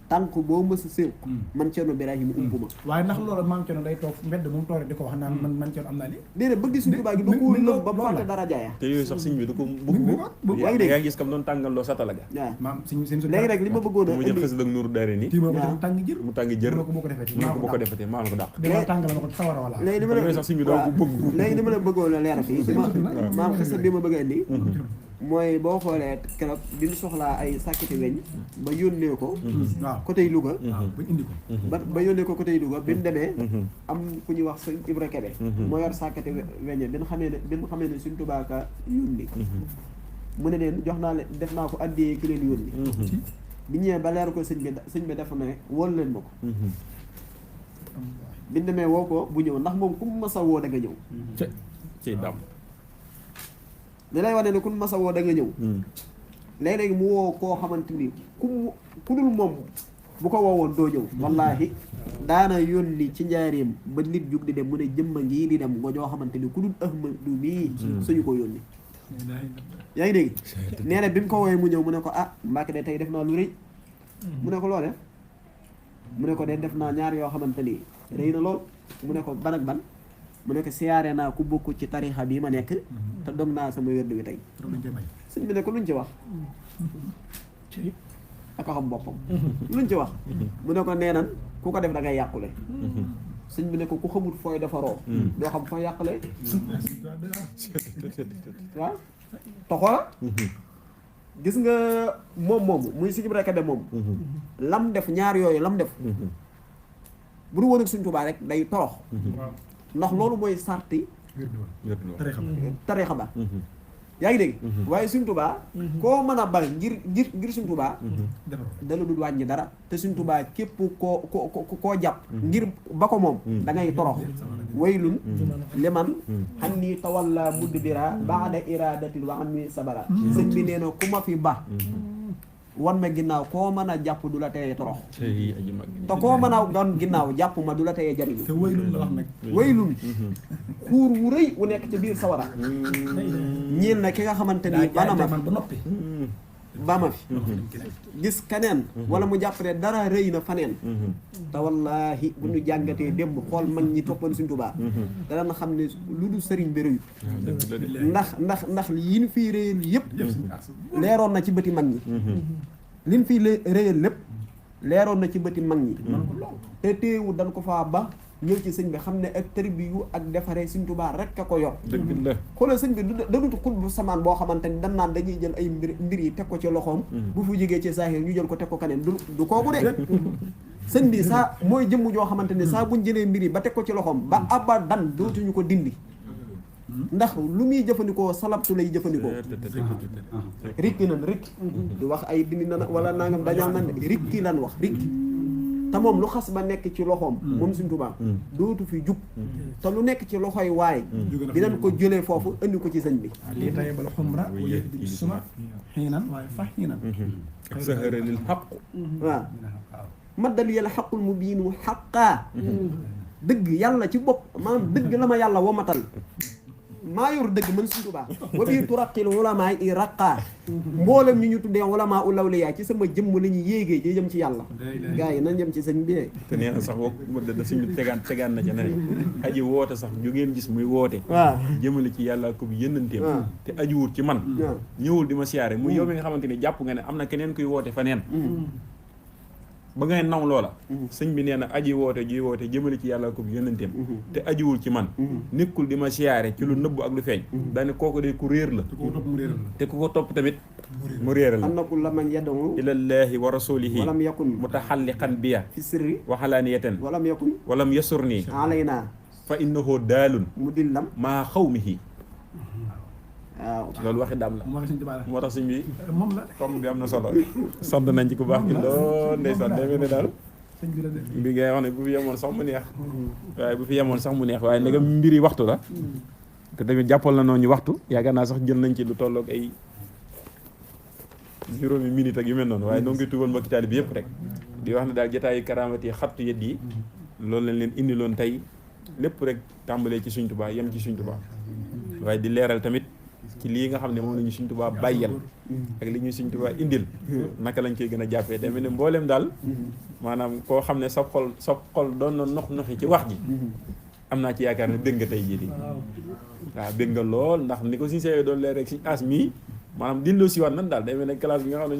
tànk boo mës a séq man Thierno Birahim ump ma waaye ndax loolu maam Thierno day toog mbedd moom toog di ko wax naan man Thierno am naa li déedéet bëgg Sëñ Tuubaa gi da ko lëb ba fàtte dara jaaya te yooyu sax sëñ bi du ko bëgg yaa ngi dégg yaa ngi gis kam doon tàngal loo satala ga waaw maam seen léegi rek li ma bëggoon a mu jël indi xës ak nuuru daare ni tiima ba tàng jër mu tàng jër mu ne ko boo ko defee mu ne ko boo ko defetee maa la ko dàq dama tàng la ma ko sawara wala léegi li ma yooyu sax sëñ bi doo ko bëgg léegi li ma la bëggoon a leer fii maam xisa bi ma bëgg a indi mooy boo xoolee keroog bi ñu soxlaa ay sàkkiti weñ ba yónnee ko waaw côté Louga bañ indi ko ba yónnee ko côté Louga bi mu demee am ku ñuy wax sëñ Ibra Kebe moo yor sàkkati weñe bi ñu xamee ne Sëñ Tuubaa ka yónni mu ne leen jox naa leen def naa ko addiyee ki leen yónni bi ñëwee ba leer ko sëñ bi dafa ne wol leen ma ko bi ñu demee woo ko bu ñëw ndax moom ku mu masa woo da nga ñëw ci dam li lay wane ne ku mu masa woo da nga ñëw léeg-léegi mu woo koo xamante ni ku dul moom bu ko woowoon doo ñëw wallaahi daana yónni ci njaareem ba nit jug di dem mu ne jëmma ngii di dem nga ñoo xamante ni ku dul Ahmadu mii suñu ko yónni yaa ngi dégg nee na bi mu ko woowee mu ñëw mu ne ko ah Mbàkke de tey def naa lu rëy mu ne ko loole mu ne ko de def naa ñaar yoo xamante ni rëy na lool mu ne ko ban ak ban mu ne ko siyaare naa ku bokk ci tarixa bii ma nekk te dog naa sama wérdu wi tey sëñ bi ne ko luñ ci wax ak xam boppam luñ ci wax mu ne ko nee nan ku ko def da ngay yàqule sëñ bi ne ko ku xamul fooy defaroo doo xam fooy yàqule waaw toxoola gis nga moomu muy Sëñ Ibra Kebe moom lam def ñaar yooyu lam def bu du woon ak Sëñ Tuubaa rek day torox ndax loolu mooy sarti tarixa ba yaa ngi dégg waaye Sëñ Tuubaa koo mën a bal ngir Sëñ Tuubaa dala dul wàññi dara te Sëñ Tuubaa képp koo jàpp ngir ba ko moom da ngay torox waylun liman xam ni tawalla mudbira ba'da iradatil wa an mi sabara sëñ bi nee na ku ma fi ba wan ma ginnaaw koo mën a jàpp du la teye torox te koo mën a doon ginnaaw jàpp ma du la teye jariñu te waylun la wax nag waylun xuur wu rëy wu nekk ci biir sawara ñiil na ki nga xamante ni bana ma ba noppi ba ma fi gis keneen wala mu jàpp ne dara rëy na faneen te wallaahi bu ñu jàngatee démb xool mag ñi toppoon Sëñ Tuubaa dana xam ne lu du sëriñ bi rëyu ndax yi ñu fiy réyal yëpp leeroon na ci bëti mag ñi li ñu fiy réyal lépp leeroon na ci bëti mag ñi te téewu dañ ko faa ba ñëw ci sëñ bi xam ne ak tarbiyu ak defaree Sëñ Tuubaa rek a ko yor xoolal sëñ bi dadutu xul bu samaan boo xamante ni dan naan dañuy jël ay mbir yi teg ko ci loxoom bu fu jógee ci saahir ñu jël ko teg ko kaneen du kooku de sëñ bi saa mooy jëmm joo xamante ni saa buñ jëlee mbir yi ba teg ko ci loxoom ba abadan dootuñu ko dindi ndax lu muy jëfandikoo salabtu lay jëfandikoo rikki nan rikki du wax ay dindi na wala nangam dañal nan rikki lan wax rikki te moom lu xas ba nekk ci loxoom moom Sëñ Tuubaa dootu fi jug te lu nekk ci loxoy waay dinañ ko jëlee foofu indi ko ci sëñ bi lii tay bal xumra wala di suma xiinan waaye fa xiinan sahara lil xaq waaw maddal yàlla xaqul mu biinu xaqaa dëgg yàlla ci bopp maanaam dëgg la ma yàlla womatal maa yor dëgg man Sëñ Tuubaa wa bii turaqil ulamaa i raqaa mboolem ñu tuddee ulamaa ul awliyaa ci sama jëmm la ñuy yéegee di jëm ci yàlla gars yi nañ jëm ci sëñ bi te nee na sax woo da suñu tegaan na ca ne aji woote sax ju ngeen gis muy woote waaw jëmale ci yàlla ko bi yënanteem te ajiwut ci man ñëwul di ma siyaare muy yow mi nga xamante ni jàpp nga ne am na keneen kuy woote faneen ba ngay naw loola sëñ bi nee na aji woote ji woote jëmale ci yàlla ko bi yonenteem te ajiwul ci man nekkul di ma siyaare ci lu nëbb ak lu feeñ daane kooku de ku réer la te ku ko topp tamit mu réeral la am na ku la man yad'u ilallaahi wa rasulihi walam yakun mutaxalliqan biya fi sirri wa xalaaniyatan walam yakun walam yasurni alayna fa innahu daalun mudillam maa xawmihi waaw loolu waxi daam la moo Sëñ Tuubaa la moo tax sëñ bi moom la comme bi am na solo sant nañ ci ku baax ki lool ndeysaan demee ne daal sëñ bi la de bi ngay wax ne bu fi yemoon sax mu neex waaye bu fi yemoon sax mu neex waaye ndegam mbiri waxtu la te tamit jàppal na noonu ñu waxtu yaakaar naa sax jël nañ ci lu tolloog ay juróomi minute ak yu mel noonu waaye noo ngi tugal mbokki taalibe bi yëpp rek di wax ne daal jotaayu karaamati xattu yët yi loolu lañ leen indiloon tey lépp rek tàmbalee ci Sëñ Tuubaa yem ci Sëñ Tuubaa waaye di leeral tamit ci lii nga xam ne moom la ñu Sëñ Tuubaa bàyyal ak li ñuy Sëñ Tuubaa indil naka lañ koy gën a jàppee demee ne mbooleem daal maanaam koo xam ne sa xol doon na noxi ci wax ji am naa ci yaakaar ne dégg nga tey jii di waaw dégg nga lool ndax ni ko suñu seeyee doon leer rek Sëñ As mii maanaam dindoo si waat nan daal demee ne classe bi nga xam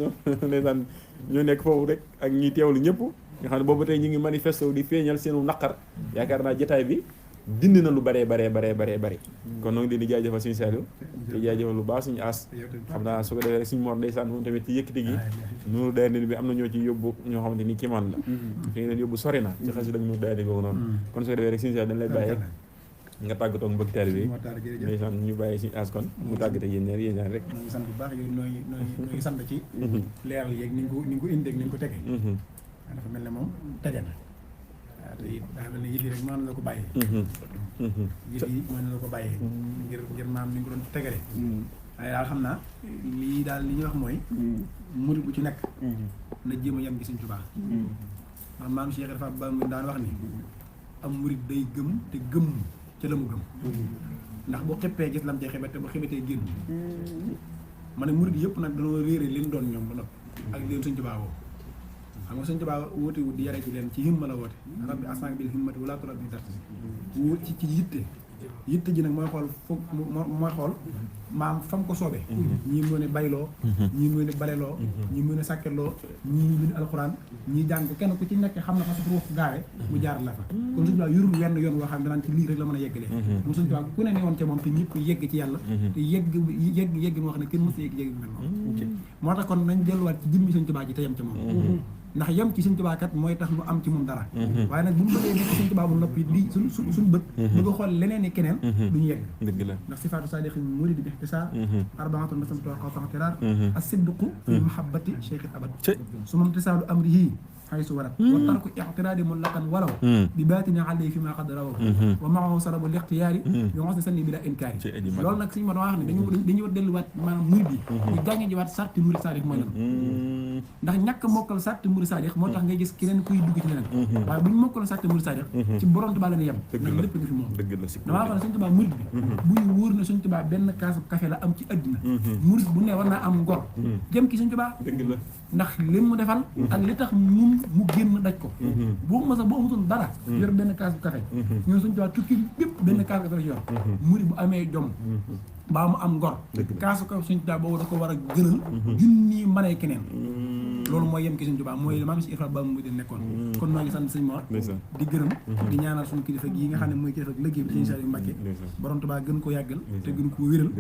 ne ñoo nekk foofu rek ak ñiy teewlu ñëpp nga xam ne boobu tey ñu ngi manifesté di feeñal seenu naqar yaakaar naa jotaay bi dindi na lu baree bari kon noonu leen di jaajëfal suñu Saliou te jaajëfal lu baax suñu As xam naa su ko defee rek suñu Mor ndeysaan moom tamit ci yëkkati gi Nuuru Daarayni bi am na ñoo ci yóbbu ñoo xamante ni kiimaan la fi nga leen yóbbu sori na ci xasi dag Nuuru Daarayni boobu noonu kon su ko defee rek suñu Saliou dañ lay bàyyi nga tàggatoo ak mbokki taalibe bi ndeysaan ñu bàyyi suñu As kon mu tàggatoo yéen ñaar rek ñoo ngi sant bu baax yow nooy sant ci leeral yeeg ni nga ko indee ni nga ko tegee dafa mel ne moom tege na waaw te it daa mel ne yëf yi rek mën na la ko bàyyee yëf yi mën na la ko bàyyee ngir maam ni nga ko doon tegale waaye daal xam naa lii daal li ñuy wax mooy murid bu ci nekk na jéem a yem gi Sëñ Tuubaa ndax maam Cheikh dafa ba mu daan wax ni am murid day gëm te gëm ca la mu gëm ndax boo xeppee gis lam cee xebet te bu xebetee génn ma ne murid yëpp nag dañoo réere li mu doon ñoom ba noppi ak leen Sëñ Tuubaa woo xam nga Sëñ Tuubaa woote wu di yare ci leen ci himma la woote rabbi asang bil himmati wala turab bi darti wut ci yitte ji nag mooy xool foog mooy xool maam fam ko soobee ñii mu ne bayloo ñii mu ne baleloo ñii mu ne sàkkeloo ñii mu ne alxuraan ñii jàng kenn ku ci nekk xam na fa sa ruux gaawe mu jaar la fa kon Sëñ Tuubaa yorul wenn yoon woo xam ne danaan ci lii rek la mën a yeggalee mu Sëñ Tuubaa ku ne ne woon ca moom te ñëpp yegg ci yàlla te yegg moo xam ne kenn mës a yegg mel noonu moo tax kon nañ delluwaat ci jëmmi Sëñ Tuubaa ji te yem ca moom ndax yem ci Sëñ Tuubaa kat mooy tax nu am ci moom dara waaye nag bu ñu bëggee nekk Sëñ Tuubaa bu noppi di suñ bët bëgg a xool leneen ni keneen duñu yegg ndax sifaatu saadiqin muriid bi ixtisaar arbaatun masamtu qawtan tiraar as-sidqu fi mahabbati cheikh abad su moom tisaalu amrihi haysu warat wa tarku ictiraadi mutlaqan walaw bi baatini alayhi fi ma qad rawaw wa maahu salabu lixtiyaari bi mos ne sanni bi la inkaari loolu nag suñu ma wax ne dañuy war delluwaat maanaam murid bi ñu jàngee jiwaat sarti murid saadiq mooy lan ndax ñàkk mokkal sarti murid saadiq moo tax ngay gis keneen kuy dugg ci leneen waaye bu ñu mokkal sarti murid saadiq ci borom Tuubaa la ñu yem ndax lépp nga fi moom damaa wax ne Sëñ Tuubaa murid bi bu ñu wóor na Sëñ Tuubaa benn kaasu café la am ci àddina murid bu ne war naa am ngor jëm ki Sëñ Tuubaa ndax li mu defal ak li tax ñun mu génn daj ko boobu ma sax boo amutoon dara yor benn kaas bu café ñun Sëñ Tuubaa tukki bépp benn kaas bu café yor murid bu amee jom baa mu am ngor kaasu ko Sëñ Tuubaa boobu da ko war a gënal junni mënee keneen loolu mooy yem ki Sëñ Tuubaa mooy maam si Ifra ba mu di nekkoon kon noo ngi sant Sëñ Mor di gërëm di ñaanal suñu kilifa gi nga xam ne mooy kilifa liggéey bi Sëñ Saliou Mbacké borom Tuubaa gën ko yàggal te gën ko wéral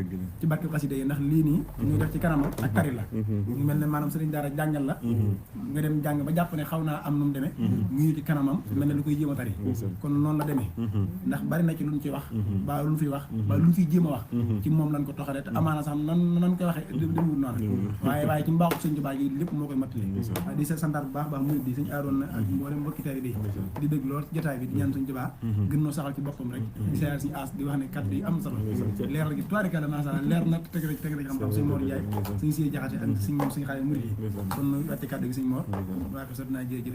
ci barke xasida yi ndax lii nii ñuy def ci kanamam ak tari la ñu mel ne maanaam sëriñ daara jàngal la nga dem jàng ba jàpp ne xaw naa am nu mu demee ngi ci kanamam mel ne lu koy jéem a tari kon noonu la demee ndax bari na ci lu ñu ci wax ba lu ñu fiy wax ba lu ñu fiy jéem a wax ci moom lañ ko toxalee te amaana sax nan koy waxee demwut noonu waaye ci mbaaxu Sëñ Tuubaa gi lépp moo koy mattali waaye di sa santaar bu baax baax muy di Sëñ Aaroon na ak mboolem mbokki taari bi di dégg lool jotaay bi di ñaan Sëñ Tuubaa gën noo saxal ci boppam rek di seeyal Sëñ As di wax ne kàddu yi am solo leer la gi tubaarikàlla macha Allah leer na teg na ci xam-xam Sëñ Mor Ndiaye Sëñ Siy Jaxate ak Sëñ moom Sëñ Xaadim murid yi kon nu wàcce kàddu gi Sëñ Mor waa ko sot naa jërëjëf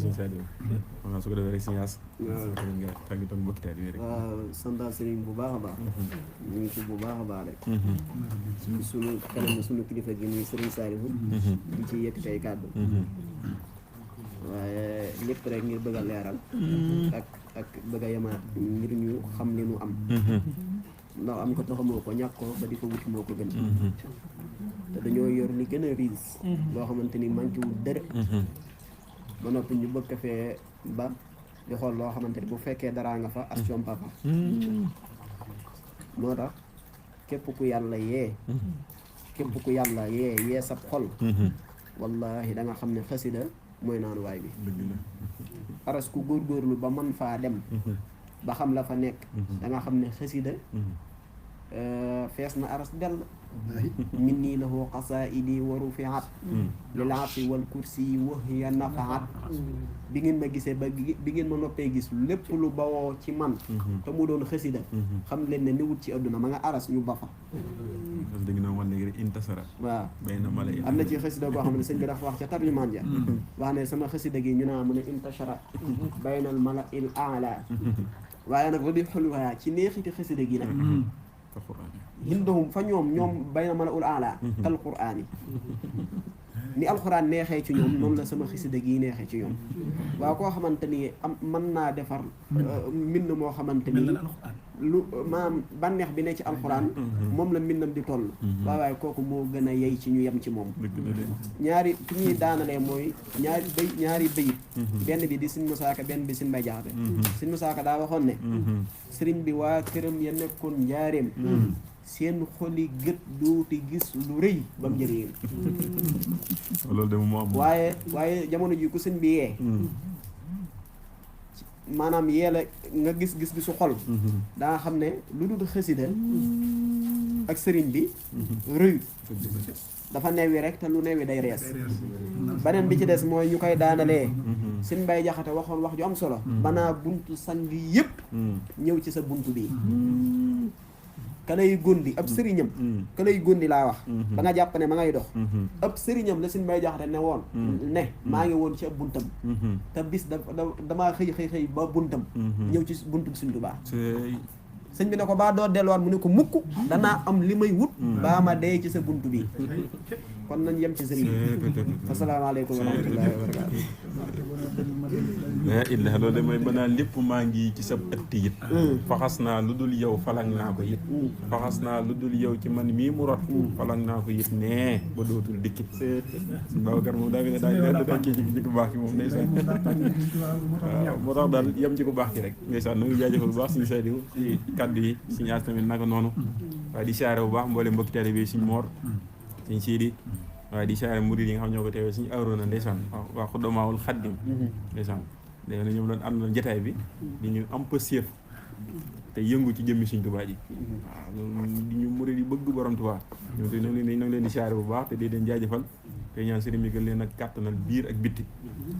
Sëñ Saliou xam su ko defee rek Sëñ As nga tàggatoo ak mbokki taari bi rek waaw santaal sëriñ bu baax a baax ñu ngi ci bu baax a baax rek suñu kanam suñu kilifa gi muy Sëriñ Saliou di ci yëkkati ay kàddu waaye lépp rek ngir bëgg a leeral ak bëgg a yemaat ngir ñu xam li mu am ndax am ko taxamoo ko ñàkk ko ba di ko wuti moo ko gën te dañoo yor li gën a riis loo xamante ni manqué wul dër ba noppi ñu bëgg fee ba di xool loo xamante ni bu fekkee daraa nga fa as coom papa moo tax képp ku yàlla yee sab xol wallahi da nga xam ne xasida mooy naan waay bi aras ku góorgóorlu ba man faa dem ba xam la fa nekk da nga xam ne xasida fees na aras dell min nii lahu qasaidi wa rufiat lil arsi wal kursi wa hiya nafaat bi ngeen ma gisee ba bi ngeen ma noppee gis lépp lu bawoo ci man te mu doon xasida xam leen ne niwut ci adduna ma nga aras ñu ba fa dëgg na wan léegi intasara waaw bayna mala am na ci xasida boo xam ne sëñ bi dafa wax ca tarjumaan ja wax ne sama xasida gi ñu naa mu ne intashara baynal mala il aala waaye nag ba di xulwaa ci neexiti xasida gi nag hindahum fa ñoom bayna mala ul aala kal qur'aani ni alxuraan neexee ci ñoom noonu la sama xasida gi neexee ci ñoom waaw koo xamante ni am mën naa defar mbind moo xamante ni lu maanaam bànneex bi ne ci alxuraan moom la mbindam di toll waaye kooku moo gën a yey ci ñu yem ci moom ñaari fi ñuy daanalee mooy ñaari bayit benn bi di Sëñ Musaa Ka benn bi Sëñ Mbay Jaxate Sëñ Musaa Ka daa waxoon ne sëriñ bi waa këram ya nekkoon njaareem seen xoli gët dooti gis lu rëy ba mu njëriñ loolu de moo am waaye jamono ji ku sëñ bi yee maanaam yee la nga gis gisu xol daa xam ne lu dul xasida ak sëriñ bi rëy dafa newi rek te lu newi day rees beneen bi ci des mooy ñu koy daanalee Sëñ Mbay Jaxate waxoon wax ju am solo banaa buntu sang yëpp ñëw ci sa buntu bi ka lay gondi ab sëriñam ka lay gondi laa wax ba nga jàpp ne ma ngay dox ab sëriñam la Sëñ Mbay Jaxate ne woon ne maa ngi woon ci ab buntam te bis damaa xëy ba buntam ñëw ci buntu Sëñ Tuubaa sëñ bi ne ko baa doo delluwaat mu ne ko mukk danaa am li may wut baa ma dee ci sa buntu bi kon nañ yem ci sëriñ bi asalaamaaleykum wa rahmatullahi wa barakaatu la ilaha loolu de mooy banaa lépp maa ngi ci sa ëtt it faxas naa lu dul yow falang naa ko it faxas naa lu dul yow ci man mii mu rot falang naa ko it nee ba dootul dikkit Babacar moom daa ne daa tànkee ci ku baax ki moom ndeysaan waaw moo tax daal yem ci ku baax ki rek ndeysaan na ngi jaajëfal bu baax suñu saydiw ci kaddu yi suñu as tamit naka noonu waaye di siyaare bu baax mboolem mbokki taalibe bi suñu moor suñu siidi waaye di siyaare murid yi nga xam ñoo ko teewee suñu awroona ndeysaan waa Xudamaawul Xaddim ndeysaan léegi nag ñoom doon àndoon jotaay bi di ñu am pëstéef te yëngu ci jëmmi Sëñ Tuubaa ji waaw loolu di ñu murid yi bëgg borom Tuubaa ñoom te nag leen di siyaare bu baax te di leen jaajëfal te ñaan sëriñ bi gën leen ak kàttanal biir ak bitti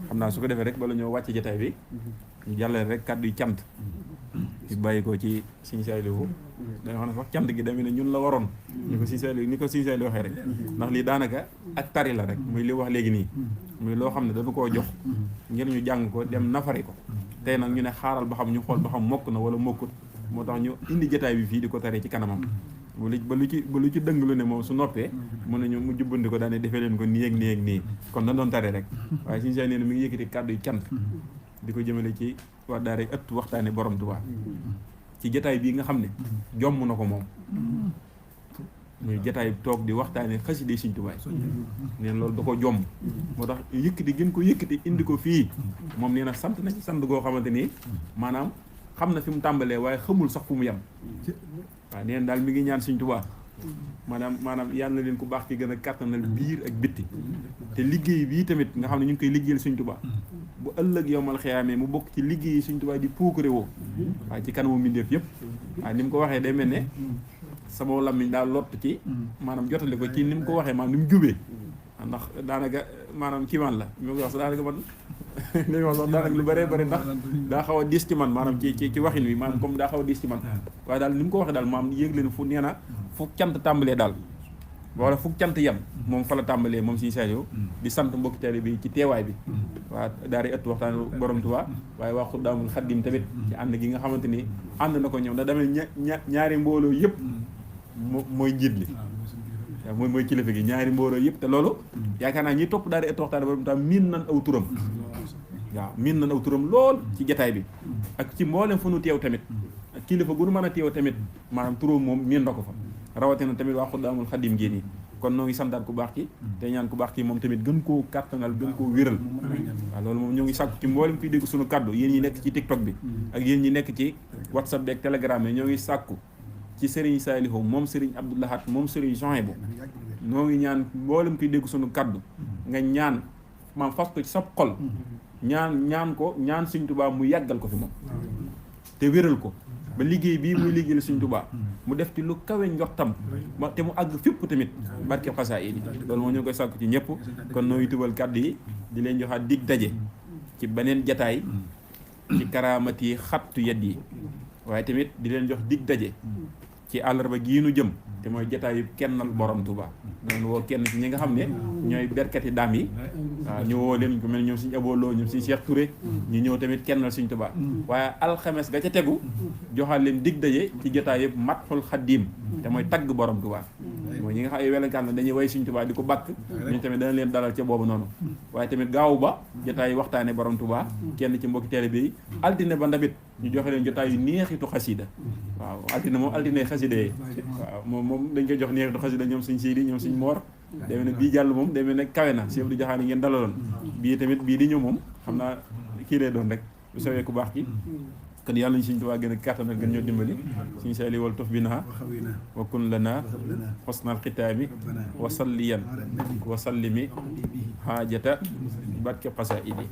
xam naa su ko defee rek bala ñoo wàcce jotaay bi ñu jàllale rek kàddu yi cant di bàyyi ko ci Sëñ Saaliwu da nga xam ne sax cant gi demee ne ñun la waroon ni ko Sëñ Saaliwu waxee rek ndax lii daanaka ak tari la rek muy li wax léegi nii muy loo xam ne dañu koo jox ngir ñu jàng ko dem nafari ko tey nag ñu ne xaaral ba xam ñu xool ba xam mokk na wala mokkut moo tax ñu indi jotaay bi fii di ko taree ci kanamam ba lu ci dëng lu ne moom su noppee mën nañu mu jubbandi ko daane defee leen ko nii ak nii ak nii kon dañ doon tare rek waaye Sëñ Saaliwu nee na mi ngi yëkkati kàddu yu cant di ko jëmale ci waa daara ëtt waxtaane borom Tuubaa ci jataay bii nga xam ne jomm na ko moom muy jataay toog di waxtaane xasida Sëñ Tuubaa neen loolu da ko jomm moo tax yëkkati gën ko yëkkati indi ko fii moom nee na sant na ci sant goo xamante ni maanaam xam na fi mu tàmbalee waaye xamul sax fu mu yem waaw neen daal mi ngi ñaan Sëñ Tuubaa maanaam yàlla na leen ku baax ki gën a kàttanal biir ak bitti te liggéey bii tamit nga xam ne ñu ngi koy liggéeyal Sëñ Tuubaa bu ëllëg yowmal xiyaamee mu bokk ci liggéey Sëñ Tuubaa di puukare woo waaye ci kanamu mbindeef yëpp waaye ni mu ko waxee day mel ne sama làmmiñ daal lott ci maanaam jotale ko ci ni mu ko waxee maanaam ni mu jubee ndax daanaka maanaam kii man la mi ko wax sax daanaka man dañu wax sax daanaka lu bëree bëri ndax daa xaw a diis ci man maanaam ci waxin wi maanaam comme daa xaw a diis ci man waaye daal ni mu ko waxee daal maanaam yéeg leen fu nee na fu cant tàmbalee daal wala fu cant yem moom fa la tàmbalee moom Sëñ Saaliwu di sant mbokki taalibe bi ci teewaay bi waa daara ëtt waxtaan borom Tuubaa waaye waa Xuddaamul Xaddim tamit ci ànd gi nga xamante ni ànd na ko ñoom da demee ñaari mbooloo yëpp mooy njiit li waaw mooy kilifa gi ñaari mbooloo yëpp te loolu yaakaar naa ñi topp daara ëtt waxtaan borom Tuubaa miin nan aw turam waaw miin nan aw turam lool ci jataay bi ak ci mboolem fu nu teew tamit ak kilifa gu nu mën a teew tamit maanaam turam moom miin na ko fa rawatina tamit waa Xuddaamul Xaddim génn yi kon noo ngi santaat ku baax ki te ñaan ku baax ki moom tamit gën koo kàttanal gën koo wéral waaw loolu moom ñoo ngi sàkku ci mboolem kuy dégg suñu kaddu yéen ñi nekk ci TikTok bi ak yéen ñi nekk ci WhatsApp bi ak Telegram yi ñoo ngi sàkku ci Serigne Saalihu moom Serigne Abdou Lahad moom Serigne Souhaïbou noo ngi ñaan mboolem kuy dégg suñu kaddu nga ñaan maam fas ko ci sab xol ñaan ko ñaan Sëñ Tuubaa mu yàggal ko fi moom te wéral ko ba liggéey bii muy liggéeyal Sëñ Tuubaa mu def ci lu kawe njortam te mu àgg fépp tamit barke xasaayid yi loolu moo ñu koy sàkku ci ñëpp kon nooy tubal kàddu yi di leen joxaat dig daje ci beneen jataay ci karaamati xattu yet yi waaye tamit di leen jox dig daje ci àllarba gii nu jëm te mooy jataayu kennal borom Touba doon woo kenn ci ñi nga xam ne ñooy berkati daam yi waaw ñu woo leen ku mel ñoom suñu abooloo ñoom suñu Cheikh Touré ñu ñëw tamit kennal suñ Touba waaye alxames ga ca tegu joxaat leen dig daje ci jataay yëpp matxul xaddiim te mooy tagg borom Touba mooy ñi nga xam ay welekaan la dañuy way suñ Touba di ko bàkk ñu tamit dana leen dalal ca boobu noonu waaye tamit gaawu ba jataay waxtaane borom Touba kenn ci mbokki télé bi altine ba ndabit ñu joxe leen jotaay yu neexitu xasida waaw altine moom altine xasida yi waaw moom dañ koy jox neexitu xasida ñoom suñ Sidi ñoom suñ Moor demee ne bii jàll moom demee ne kawe na chef du jaxaani ngeen dalaloon bii tamit bii di ñëw moom xam naa kii lay doon rek bu sawee ku baax ki kon yàlla ñu suñ Tuubaa gën a kàttanal gën ñoo dimbali suñu sayli wal tof bi naa wa kun lana xosnal xitaami wa salliyan wa sallimi xaajata barke xasaayidi